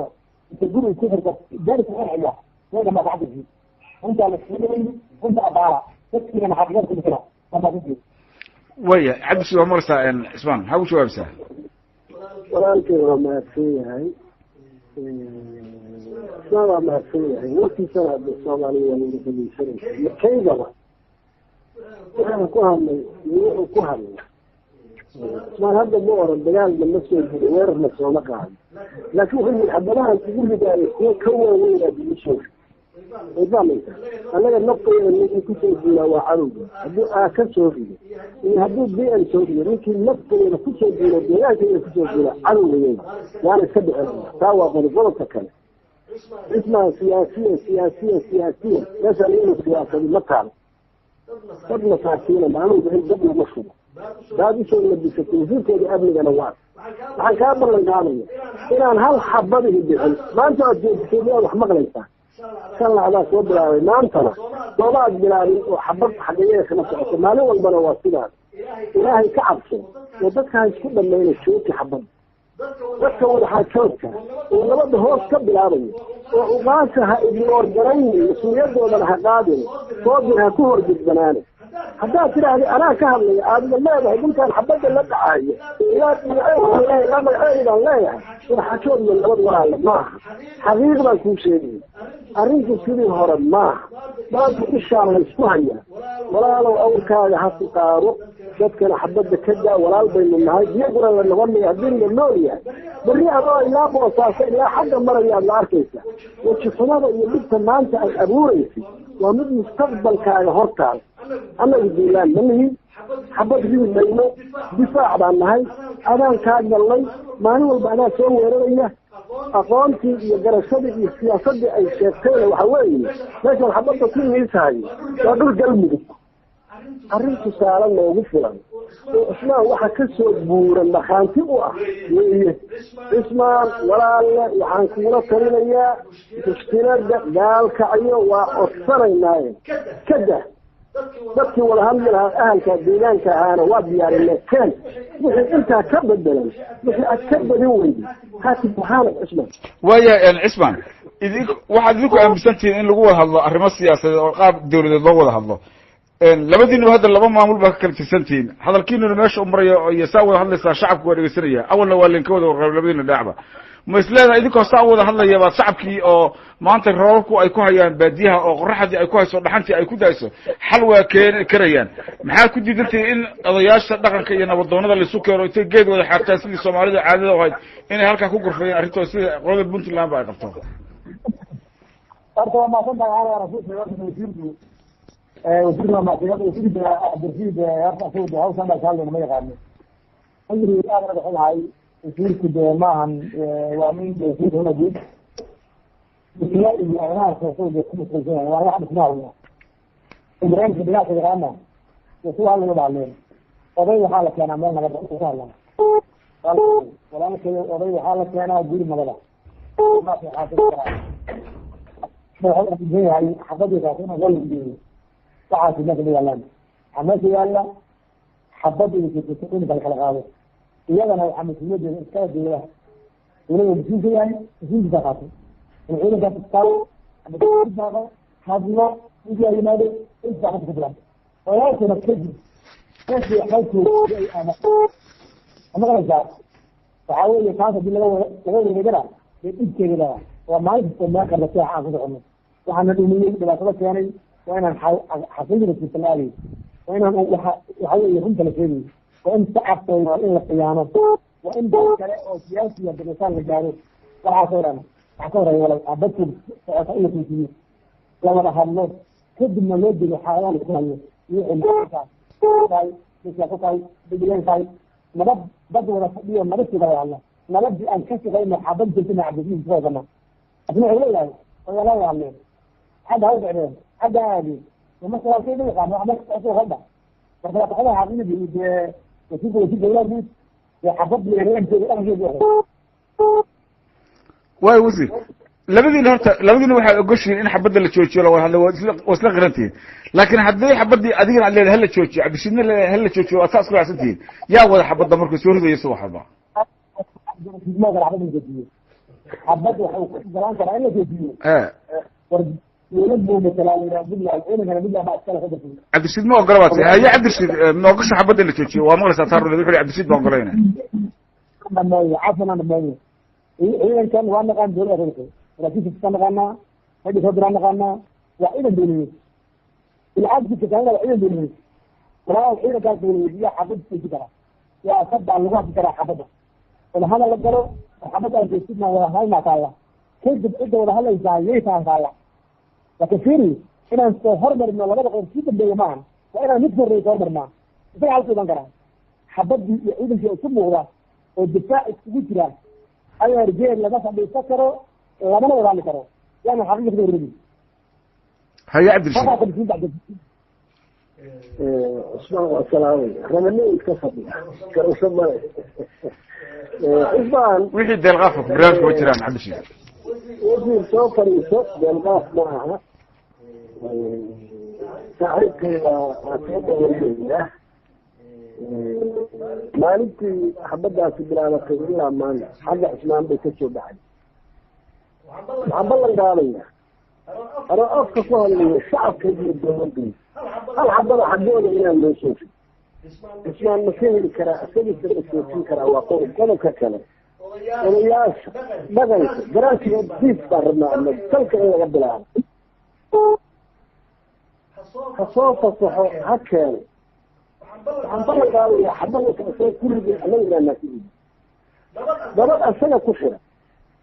inta guri isku xirta gaari ku xiraya meesha ma Cabdirasiid runtaa la isku runta abaala dadkiina xaqiiqada ku bixina waa maasantiid. Waya Cabdirashiid, waa maqlaysaa Cismaan, maxaa ku jawaabaysaa? Walaalkay waa mahadsan yahay. Ismaan waa mahadsan yahay, warkiisana hadda Soomaaliya waa laga dhegeysanaysa. Makaygaba wuxuu ku hadlay iyo wuxuu ku hadlay Ismaan hadda ma oran dagaalna ma soo jiro, weerarna sooma qaado, laakiin wuxuu yidhi xabadahan kugu ridaayo kuwa ka waaweynaa kugu soo rid. Way fahmaysaa, annaga naftayda ninkii kusoo duulaa waa cadowga. Hadduu aaka soo rido iyo hadduu b n soo rido, ninkii naftayda kusoo duula, deegaankayda kusoo duula, cadowgayada waana iska bixinaya. Taa waa qodob. Qodobka kale, Cismaan, siyaasiyan siyaasiyan siyaasiyan meeshaan inuu siyaasadi ma taalo. Dad masaakiina maalin in dad lagu shubo baad usoo labisatay, wasiirkeeda amnigana waa waxaan kaa ballan qaadaya inaan hal xabadihi bixin. Maanta aad joogtay miyaad wax maqlaysaa? Shan adaa soo bilaabay, maantana soomaad bilaabin oo xabad xageeyada kama socoto. Maalin walbana waa sidaas. Ilaahay ka cabso oo dadka ha isku dhamayna. Jooji xabad. Dadka wadaxaajoodka oo nabadda hoos ka bilaabaya oo uqaasha ha ignoor garayni, mas-uuliyadoodana ha qaadin, soobir ha ku horgudbanaani. Haddaad tidhaahda anaa ka hadlaya, aadna leedahay dhulkaan xabadda la dhacayo ilaa magaceedu ilaa magaceedu baan leeyahay, wadaxaajood iyo nabad walaalle maaha. Xaqiiq baan kuu sheegaya, arrinku sidii hore maaha. Maanta ishaan la isku hayaa. Walaalow, awrkaaga ha ku qaado, dadkana xabadda ka daa. Walaal baynu nahay, biyaguna la noqonaya haddii la nool yahay. Berri adoo ilaa Boosaaso ilaa xagga marayaad la arkaysa. Weji xumada iyo dhibta maanta ay abuuraysay waa mid mustaqbalkaaga hortaal. Annagu duulaan ma nihin, xabad ridi mayno, difaac baan nahay. Adaan kaa gallay, maalin walba adaa soo weeraraya. Aqoontii iyo garashadii iyo siyaasadii ay sheegtayna waxa weeye meeshaan xabadda ku miisahayo waa dhul Galmudug. Arrin tusaale noogu filan oo Cismaan waxa ka soo buuran markhaanti u ah weeye. Cismaan walaalle, waxaan kugula talinayaa mushkilada Gaalkacyo waa codsanaynaaye kada dadkii wada hadli lahaa, ahalka deegaanka ahaana waa diyaarinay. Keen wixii intaa ka bedelan, wixii aad ka badin weyday haati buhaanad, Cismaan. Waaya Cismaan, idink waxaad idinku aaminsan tihiin in lagu wada hadlo arrimo siyaasadeed oo qaab dawladeed loo wada hadlo. Labadiinuba hadda laba maamul baa ka kala tirsan tihiin. Hadalkiinuna meesha u marayo iyo saa wada hadlaysaa, shacabku waa dhegeysanaya. Awalna waa linka wada warqab labadiina dhinacba. Ma is leedahay idinkoo saa wada hadlaya baad shacabkii oo maanta roobabku ay ku hayaan baadiyaha oo qoraxdii ay ku hayso, dhaxantii ay ku dayso, xal waa keeni karayaan? Maxaa ku diidantihi in odayaasha dhaqanka iyo nabadoonada laisu keeno, intay geed wada xaartaan sidii Soomaalida caadada ahayd, inay halkaa ku gurfayeen arrintooda sida qolada Puntland ba ay qabto? Horta waa mahadsan tahay. Ana rasuulka wasiirku, wasiirka waa mahadsan. Wasiirka Cabdirashiid horta asagu de hawshan baa ka hadlayna ma yaqaano. Aad naga xumahay, wasiirku de maahan, waa nin wasiirka huna guud dhismo iyo arrimahaas asagu de ku mashquulsan yahay. Waa wax dhismaha weya barnaamijka dagaalka yaqaana iyo kuwa hadlayo baaleen. Oday waxaa la keenaa meel nabada ka hadlaa. Walaalkay, oday waxaa la keenaa guri nabada. Wuxuu aaminsan yahay xabadii kaas in loo geeyo. Waxaasi meesha ma yaalaan. Waxaa meesha yaalla xabad iyo in kala kala qaado, iyadana waxaa mas-uuliyadeeda iskala dowladaha. Dowlada mas-uulka yahay, mas-uulkiisa qaatay in ciidankaas istaalo ama hadlo intii yimaado intaa ku filan. Walaalkuna kadib meeshii waxba ama maqlaysaa, waxaa weeye taas haddii laga laga wareegana dee dhibkeeda leedahay. Waa maalin kasta meel qardatay aan ku socono. Waxaana dhumiyey, dhibaatada keenay waa inaan xaqiiqda jirta la aadayo, waa inaan waxa weeye runta la sheegayo, waa in shacabka waa in la khiyaano, waa in dad kale oo siyaasiya dariisaan la gaaro. Waxaas oo dhan waxaa ka horeeya walaal dadku socota in la tuusiyo, la wada hadlo, kadibna loo dego xaaladaha lagu hayo iyo wixii tahay ku tahay bedeleen tahay nabad. Dad wada fadhiyo nabadkooda wada hadla, nabadii aan ka shaqeyno xabad jirtana Cabdisiis ku haysana. Asna wuxuu leeyahay odayaala wada hadleen, xagga ha u socdeen, xagga ha aadeen. Marka waa soo yaqaan wax meesha soo hadda. Marka waa taxada xaqiiqadii dee wasiirka, wasiirka dowlaha guud dee xabad leeyahay dhaqankeedu. Waay wasiir, labadiina horta labadiina waxaad ogoshihiin in xabadda la joojiyo, la wada hadlo, waa isla qirantihiin. Laakiin haddii xabaddii adigana aad leedahay hala joojiyo, Cabdishiidna leedahay hala joojiyo, waad saa isku raacsan tihiin, yaa wada xabadda markuu soo ridayo subax walba? Ma kala xabad la joojiyo, xabad waxa uu ku galaan karaa in la joojiyo. War dowlad buu matalaa la yidhaha Puntland, ciidankana Puntland baa iskale ka darsan. Cabdirashiid ma ogola baad haye. Cabdirashiid, ma ogosha xabadda in la joojiyo? Waa maqlaysaa taa ruleed wuxu Cabdirashiid baa ogolayna. Dhameeyo cafan aan dhameeyo. Ciidankan waa naqaan, dowladda ka darsan, saraakiisha ka naqaanaa, ragga soo diraa naqaanaa, waa ciidan dowladeed. Bilcagsi kataanada waa ciidan dowladeed. Walaa ciidankaas dowladeed yaa xabad jooji karaa, yaa sabaa lagu hadli karaa xabadda. Wada hadal la galo, xabadda aan joojina, wada hadalnaa taalla. Kadib cidda wada hadlaysaa yay tahan taalla. Laakiin fiiri, inaan soo hormarino labada qodob sii dambeeya maahan, waa inaan mid horreeya soo hormarnaa. Isaga halku iman karaa xabadii iyo ciidankii isu muuqda oo difaac iskugu jira ayaa geed lama fadhiisan karo, lamana wada hadli karo, yaana xaqiiqa ka horreegi. Haye Cabdirashiid. Cusmaan waa salaamay, ramane iska fadhiya garasho male Cusmaan. Wixii deelqaafka barnaamijka ma jiraan, Cabdirashiid. Wasiir, soo fadhiiso, deelqaaf ma aha. Saaxiibkay waa soo dhaweynaya. Maalintii xabadaasi bilaabatay ilaa maanta xagga Cusmaan bay ka soo baxay. Waxaan ballan qaadaya anoo afka ku hadlayo shacabka iyo dawladayda, hal xabada xaggooda inaan loo soofin. Cusmaan ma ka heli karaa? Isagiisa ma soofin karaa? Waa qodob. Qodobka kale, odayaasha dhaqanka garaantiga diif baan rabnaa anagu salka in laga bilaabo. Ha soo fasaxo, ha keeno. Waxaan ballan qaadaya xabadaka isaga ku rigay annaga inaanaa ku rigin, dabad asaga ku xira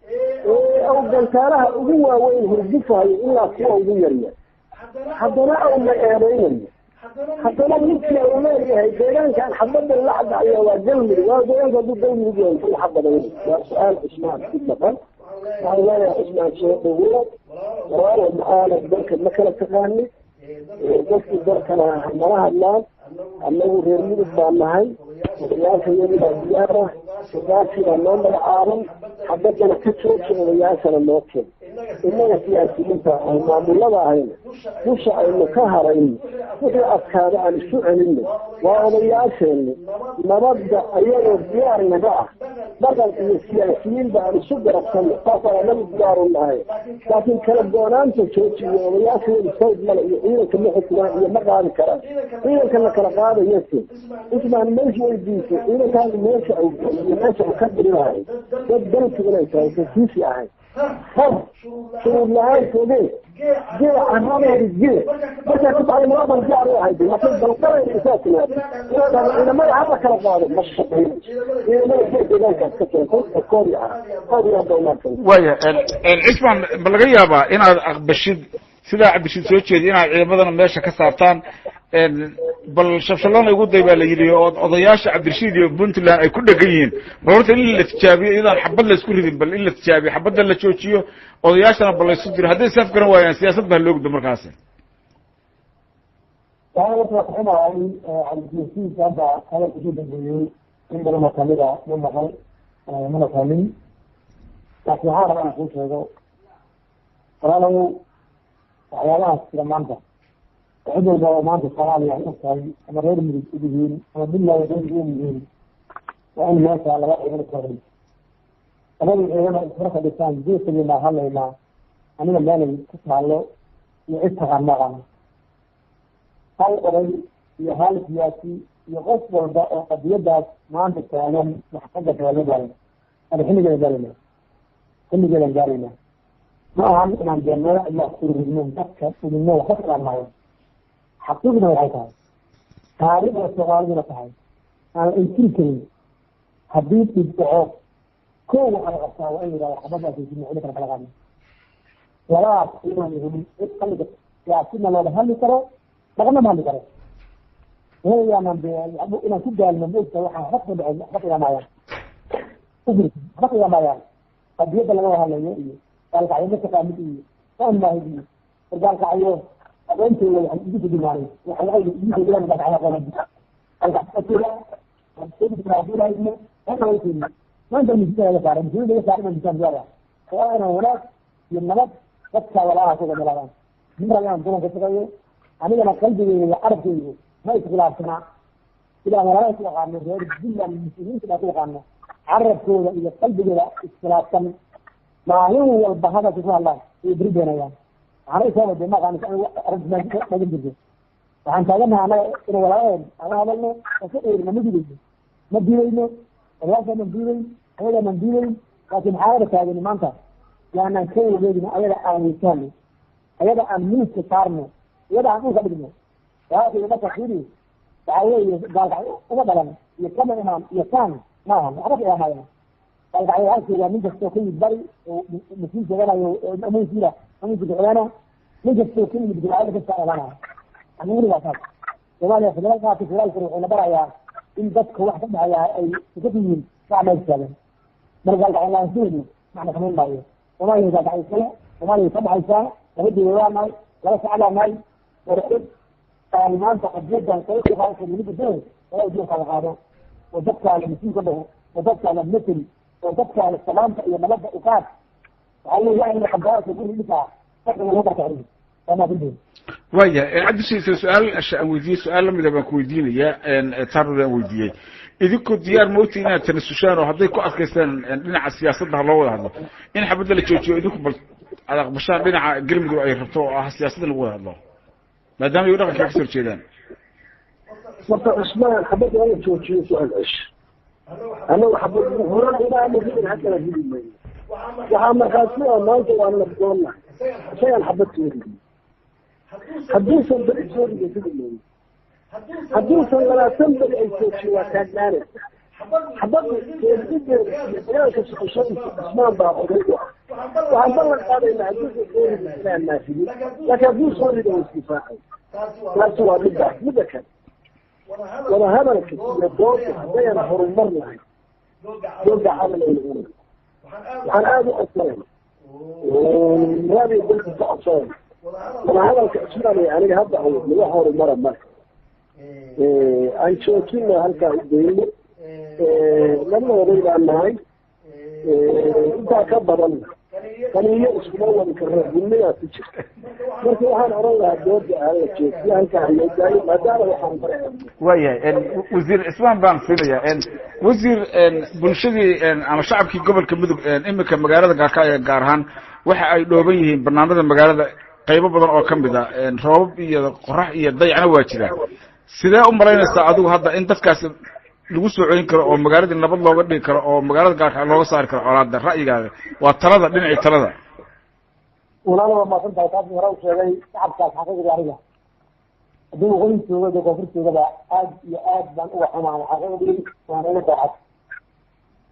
ee aw gantaalaha ugu waaweyn hurgufahayo ilaa kuwa ugu yaryar, haddana aw la eedeynayo, haddana ninkii uu leeyahay deegaankan xabada la dhacaya waa Galmudug. Waa deegaanka hadduu Galmudug yahay muxuu xabadayn? Waa su-aal Cusmaan ku dhaqan. Waxaan leeyahay Cusmaan, soo dhawow walaalo macaana. Dalka ma kala taqaani, dadkii dalkana nala hadlaan. Annagu reer Mudug baan nahay, odayaasha iyadu baa diyaar ah, odayaashii baa noo magacaaban. Xabadana ka jooji, odayaashana noo keen. Innaga siyaasiyiinta aan maamulada ahayna dusha aynu ka harayno, wixii adkaada aan isu celinno. Waa odayaasheenni nabadda ayagoo diyaar naga ah, dhaqan iyo siyaasiyiinba aan isu garabsanno, saasaan anagu diyaaru nahay. Laakiin kala go-naanta jooji iyo odayaashooda sayd male iyo ciidanka ma xukumaan iyo ma qaadi karaan. Ciidanka la kala qaadayo se Cusmaan meesha weydiisay, ciidankaasi meesha uu iyo meesha uu ka dirinahay dad dalka inay tahay kasiisi ahayn har shuruud la-aan fogee gee carradeedi gee markaa ku bacday nabad diyaar u ahayd. Laakiin dalqarayna isaa timaado inaad dhahdo ciidamada hala kala qaado, ma shaqeyn. Ciidamada gee deegaankaas ka keentay koodi ah, aad iyo aad baa umahadsan. Waya Cismaan, ma laga yaabaa inaad aqbashid sidaa Cabdirashiid soo jeedi, inaad ciidamadana meesha ka saartaan, bal shabshalona igu day baa la yidhi, oo odayaasha Cabdirashiid iyo Puntland ay ku dhegan yihiin? Bal horta in la tijaabiyo iyadaan xabad la isku ridin, bal in la tijaabiyo, xabadda la joojiyo, odayaashana bal laysu diro. Hadday saaf garan waayaan, siyaasad baa loo gudbo markaasi. Waxaan horta xumahay Cabdirashiid hadda hadalka soo dambeeyey in badan oo kamid a ma maqal mana fahmin, laakiin waxaan rabaa inaan kuu sheego walaalow, waxyaabahaas jira maanta cid walba oo maanta Soomaaliya ay og tahay, ama reer Mudug og yihiin ama Puntland reer Mudug og yihiin, waa in meesha laba ciidan isku horay, labadii ciidan oo isla fadhisaan geesageynaa hadlaynaa. Aniga meelay ku taallo iyo cid taqaan ma aqaano. Hal oday iyo hal siyaasi iyo qof walba oo qadiyadaas maanta taagan wax ka gasha loo gaarayna ama xilligeeda gaarayna, xilligeedan gaarayna. Ma ahan inaan dee meel cidla ururidno, dadka udubno wax ka filaan maayo. Xaqiiqduna waxay tahay, taariikhda Soomaaliduna tahay, aan inkiri karin, haddii dhib dhaco kow waxaa la qabtaa waa in la yidhahdo xabadaas aysin xilli kala kala qaadno. Labadaas inaan hubin cid qalliga siyaasidna looga hadli karo, dhaqna ma hadli karo. Inayaanan dee inaan ku gaalno ma ogta waxaan waxba kasoo dhacen, waxba qiyaamaayaan waxba qiyaamaayaan qadiyadda laga wada hadlayo iyo gaalkacyo ma taqaanid iyo fahmi maahid iyo wargaalkacyo aqoontooda waxay igu soo dhimaaray, waxay igu soo dhimaan gaalkacyo aqoon maanta miisaan laga saaray, mas-uuliyadda laga saaray miisaan diyaar ah oo inaan wanaag iyo nabad dadka walaalaha ku wada nin rag inaan dulan ka shaqeeyo. Anigana qalbigeyga iyo carabkeygu ma iskhilaafsana ilaa walaalaha ku yaqaano reer Puntland, mas-uuliyiinta baa ku yaqaano carabkooda iyo qalbigooda iskhilaafsan. Maalin walba hadalka ku hadlaan way beri doonayaan. Waxaana isoo wade ma aqaano arrintaas jirto. Waxaan taaganahay annaga ina walaalaheen aan la hadalno oo ka dheerina. Ma diidayno, ma diidayno, odayaashaanan diidayn, ayagaanan diidayn, laakiin xaalada taagani maanta yaanaan ka wareegin. Ayaga aan weysaano, ayaga aan miiska saarno, iyada aan dhulka dhigno. Walaalkayga marka fiiri, waxaa weeye gaalkacyo uma dhalan iyo kama imaan iyo saan maahan, waxba ka imaanayaan. Gaalkacyo waxaa joogaa nin kastoo ka yimid bari oo mas-uul sheeganayo, amuusiira amuusi kuxigana Nin kastoo ka yimid gurcada ka saaranaya xaqiiqdii waa taas. Soomaaliya federaal qaatay, federaalkuna wuxuu na barayaa in dadka wax ka dhexeeya ay iska yihiin wax meel taagan. Marka gaalkacyo aan sugayno macna samayn maayo. Soomaaliya gaalkacyo iskale, Soomaaliya ka dhexaysaa, laba dowlad waa nahay, laba shacab baa nahay. War cid aan maanta qadiyadan kaga wala ujeedka la qaado oo dadkaala mas-uul ka dhaho oo dadkaala mateli oo dadkaala salaamta iyo nabadda ukaas waxaa leeyahay in xabaarka guri dhisaa farqiga lagu barta xiriir waa maasantihin. Waayahay Cabdishiise, su-aal aan weydiiyey, su-aal lamida baan ku weydiinaya, taarud aan weydiiyey. Idinkoo diyaar moogta inaad tanasushaan oo hadday ku adkaystaan dhinaca siyaasadda ha loo wada hadlo, in xabadda la joojiyo, idinku bal aad aqbashaan dhinaca Galmudug ay rabto oo ah siyaasadda lagu wada hadlo, maadaama iyagu dhaqanka kasoo horjeedaan? Horta Cusmaan, xabadda hala joojiyo ku celcesh. Annagu xabad horena ilaa ridin, haddana ridi mayno. Waxaa markhaati ah maanta waa nabdoonnahay, isagaan xabad soo ridin. Hadduusan beri soo ridin, ridi mayno. Hadduusan 20 beri ay joojiyo, waa taagnaanaysa xabaddu. Sooridideeda iyo dagaalka socoshadiisa Cusmaan baa oday u ah. Waxaan ballan qaadaynaa hadduusan soo ridin inaan naafidin, laakiin hadduu soo rido waa isdifaacay. Taasi waa middaas. Midda kale, wadahadalka iyo dooda haddayan horumar lahayn, dooda camal ay noqonaysa. Waxaan aada u codsanayna, raadiyo dalka ka codsanayna, wadahadalka Cusmaan iyo aniga hadda awoodna wax horumara marka aan joojino, halkaa u dayno. Laba oday baan nahay, intaa ka badanna qaniyo iskuma wadi karno, gulmidaa ku jirta. Marka waxaan oran lahaa dooda hala joojiyo, halkaa haloo daayo maadaama waxaan baraya. Waayahay, wasiir Cismaan baan siinayaa. Wasiir, bulshadii ama shacabkii gobolka Mudug iminka magaalada Gaalkacyo gaar ahaan waxa ay dhooban yihiin barnaamijda magaalada qaybo badan oo kamid a, roobab iyo qorax iyo dayacna waa jira. Sidee u malaynaysaa adigu hadda in dadkaasi lagu soo celin karo oo magaaladii nabad looga dhigi karo oo magaalada Gaalkacyo looga saari karo colaada? Ra'yigaaga waa talada, dhinacii talada. Walaala, waa maasan tahay. Taas hore u sheegay shacabkaas. Xaqiiqdii aniga haddii waqooyi jooga iyo koonfur joogaba aad iyo aad baan uga xumahay xaqiiqdii, waana iga daacad.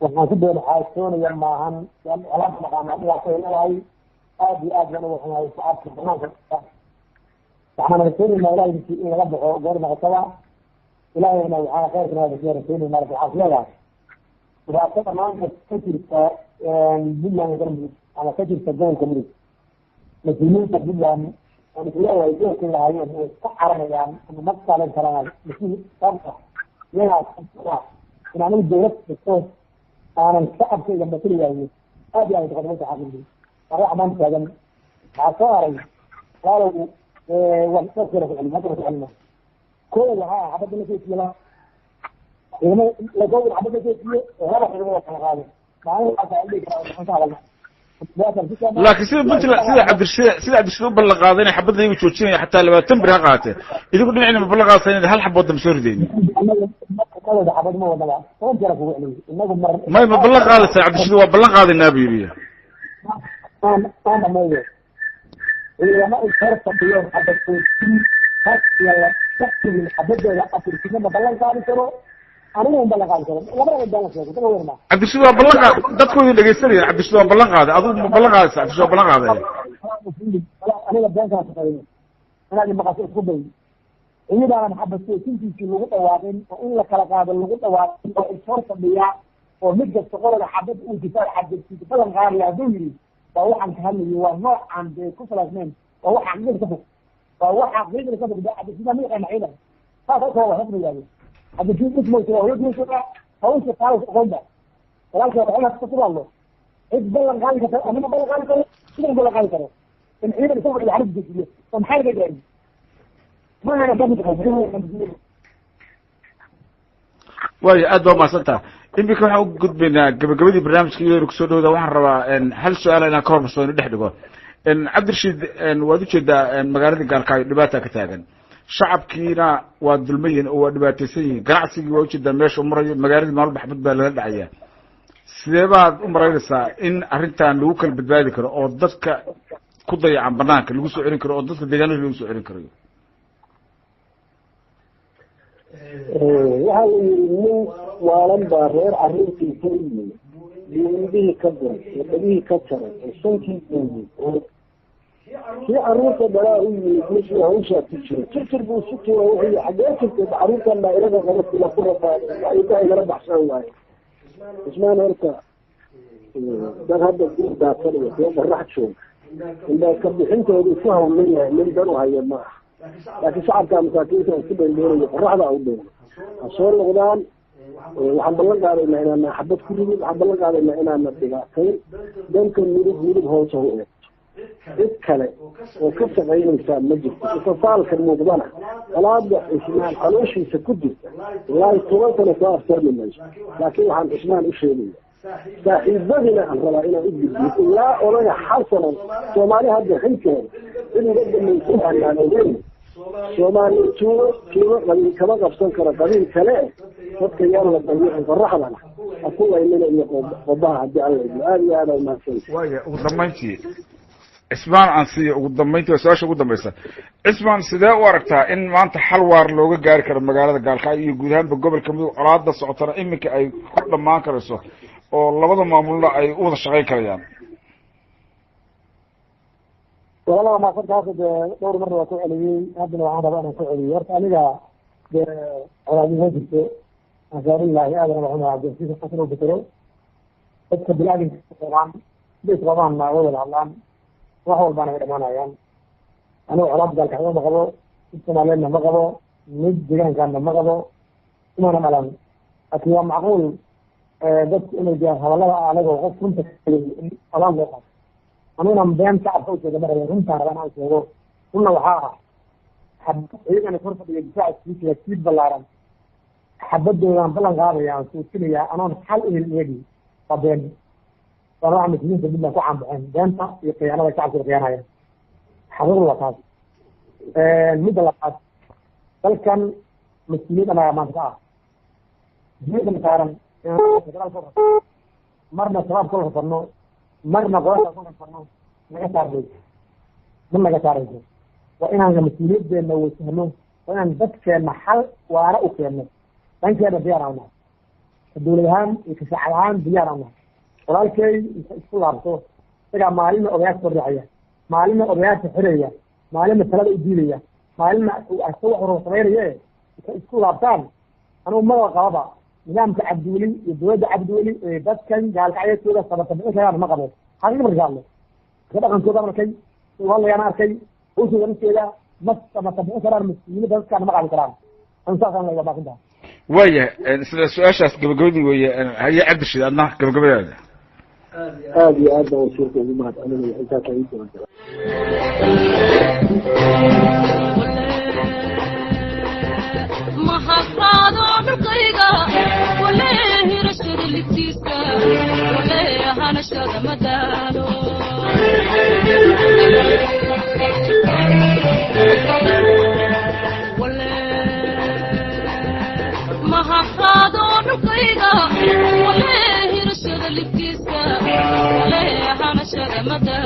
Waxaan ku beena xaajoonaya maahan colaada naqaana dhibaato ay leedahay. Aad iyo aad baan uga xumahay shacabka banaanka. Waxaan rajaynaynaa Ilahay in laga baxo goor noqotada, Ilaahayna waxaa khayrkana rajaynayna. Waxaa is leedahay dhibaatada maanta ka jirta Puntland iyo Galmudug ama ka jirta gobolka Mudug, mas-uuliyiinta Puntland aan isleeyahay doorkii lahaayeen way iska caranayaan ama ma qaadan karaan mas-uul, sababta iyagaas in anigu dowlad kasto aanan shacabkayga matali waayo aad iyo aad qodobada xaqiiqi waa wax maanta taagan. Waxaa soo haray walaalow, waan dhowr ku celin, hadda ku celina. Kow, waxaa xabadda la joojiyo, ciidamada lagowr xabadda joojiyo oo laba ciidamada kala qaado maalin waxaa dhihi karaa waxaan ka hadalna. Laakiin sida Puntland, sida Cabdirashiid u ballan qaaday inay xabadda iyagu joojinaya xataa 20 bir ha qaatee, idinku dhinacina ma ballan qaadata inaad hal xabood damba soo ridaynin? Inaga xabad ma wadnaba, 10 jeer kugu celiyay inagu mar. May, ma ballan qaadaysaa? Cabdirashiid waa ballan qaadaynaa buu yidhi. Aan dhameeyo. Ciidamo ay hor fadhiyeen xabad joojin iyo la shakigin xabadooda afurkina ma ballan qaadi karo, anigu ma ballan qaadi karo. Labadaba baan sheegay dadka weyn ma. Cabdirashiid waa ballan qaad, dadku way dhegeysanayaan. Cabdirashiid waa ballan qaaday, adigu ma ballan qaadaysaa? Cabdirashiid waa ballan qaaday. Aniga been kala shaqeeyo inaad maqasho isku day. Ciidaanan xabad joojintiisii lagu dhawaaqin oo in la kala qaado lagu dhawaaqin oo ishor fadhiya oo mid kasta qoroga xabad uu difaac xabadkiisa ballan qaadaya hadduu yidhi, waa waxaan ka hadlayo, waa noocaan dee ku salaysnayn, waa wax xaqiiqada ka fog, waa wax xaqiiqada ka fog. Cabdisida ma yaqaana ciidan saas halka waa rasmi yahay. Cabdisida ismaysa waa hawsha hawsha taas aqoonba walaalka waxaa ku hadlo cid ballan qaadi karta anima ballan qaadi karo, sidan ballan qaadi karo in ciidan isagu fadhiyo xabad dejiyo oo maxaa laga gaari ma Waayo, aad baa umahadsantaha. Iminka waxaan u gudbaynaa gabagabadii barnaamijka iyadoo kusoo dhawda. Waxaan rabaa hal su-aala inaan ka hormarso inu dhex dhigo. Cabdirashiid, waad ujeedaa magaaladii Gaalkacyo dhibaata ka taagan, shacabkiina waa dulman yihin oo waa dhibaataysan yihiin, ganacsigii waa ujeedaa meesha u marayo, magaaladii maalin baxbad baa lala dhacaya. Sidee baad u maraynaysaa in arrintan lagu kala badbaadi karo oo dadka ku dayacan banaanka lagu soo celin karo oo dadka deegaanada lagu soo celin karayo? Waxaa la yidhi nin waalan baa reer carruurtiisa u yimi, buu indhihii ka diray oo dhegihii ka jaray oo sankii gooyey oo Kii caruurta dhalaa u yimid mishii hawshaa ku jira, jirjir buu isu tuuray. Wuxuu yihi, xaggee jirtay? Caruurtan baa ilaga qabasila ku rabaa, ilkaha igala baxsan waaye. Cismaan, horta dad hadda guur daadsan iyo kuwo qorax jooga indhaa ka bixintoodu ku hawlan yahay, nin dan u haya ma aha. Laakiin shacabka masaakiinta isku dheeldheelayo qoraxda u dheelo ha soo noqdaan. Waxaan ballan qaadaynaa inaana xabad ku ridin, waxaan ballan qaadaynaa inaana dhibaatayn. Danka Mudug, Mudug hoose hu eegto, cid kale oo ka shaqaynaysaa ma jirto. Ifafaalka muuqdana, colaada Cismaan calooshiisa ku jirta wallaahi 10 sano soo afjarmi mayso. Laakiin waxaan Cismaan u sheegaya, saaxiibadina aan rabaa inaan u gudbiyo, ilaa odaga Xasanan, Soomaali hadda xilkeeda in uga dambaysa aanaan ogeyn. Soomaaliya tuulo tuulo qabiil kama qabsan karo qabiil kale. Dadka yaan la dayicin, qoraxdana ha ku laynina iyo qobaha, haddii Alla idmo. Aada iyo aada umahadsan. Waaya, ugu dambayntii Cismaan aan siiyo. Ugu dambayntii waa su-aasha ugu dambaysa. Cismaan, sidee u aragtaa in maanta xal waar looga gaari karo magaalada Gaalkacyo iyo guud ahaanba gobolka Mudug, colaada socotana iminka ay ku dhamaan karayso oo labada maamulna ay u wada shaqayn karayaan? Walala, maasantaas. Dee dhowr marna waa ku celiyey, haddana waxaan rabaa inaan ku celiyo. Horta aniga dee colaadin ma jirto. Ansaarullahi aadan waxuna Cabdilcasiis Xasan oo betelo dadka bilaadanka qabaan, siday isqabaanna way wada hadlaan, wax walbaana way dhamaanayaan. Aniga colaad Gaalkacyo ma qabo, mid Soomaaliyeedna ma qabo, mid deegaankaana ma qabo, umana dhalan. Laakiin waa macquul dadku inay jiraan hadallada anagoo qof runta in abaal loo qaato. Aniguna been shacabka u sheega ma rabo, runtaan rabaa inaan sheego. Runna waxaa ah, ciidan kor fadhiya difaaca iskugu jira siid ballaaran, xabadoodan ballan qaadaya aan suujinayaa anoon xal u helin iyagii, waa been. Waana waxa muslimiinta Puntland ku caanbaxeen, beenta iyo khiyaanada shacabka khiyaanaya. Xaqiiqdu waa taas. Midda labaad, dalkan mas-uuliyad anaga maanta ka ah diyadana saaran, marna Shabaab kula rafarno, marna qolasha kula rafarno, naga saarmayso, ma naga saarayso. Waa inaan mas-uuliyadeena wasahno, waa inaan dadkeena xal waara u keenno. Dhankeena diyaar aan nahay, ka dawlad ahaan iyo ka shacab ahaan diyaar aan nahay. Walaalkay inta isku laabto, isagaa maalina odayaasha kordhacaya, maalina odayaasha xiraya, maalina talada u diidaya, maalina isaga wax rabo samaynaya. Inta isku laabtaan, anugu maba qababa nidaamka Cabdiweli iyo dowladda Cabdiweli ee dadkan Gaalkacyadooda sabata bixin karaan, ma qabo. Xaqiiq marka hadlo, ka dhaqankooda arkay, hadlayaan arkay, hawshooda nafteeda ma sabata bixin karaan, mas-uuliyadda dadkaana ma qaadi karaan. Anu saasaan leeyahay, baafintaa. Waayahay, sida su-aashaas gabagabadii weeye. Haye Cabdishiid, adna gabagabadaada. Aada iyo aad baan wasiirka ugu mahad celinaya, intaas ay ii. Mahadqaado dhulkayga walee hirashada ligtiisa walee hanashada madaalo. Mahadqaado dhulkayga walee hirashada ligtiisa walee hanashada madaalo.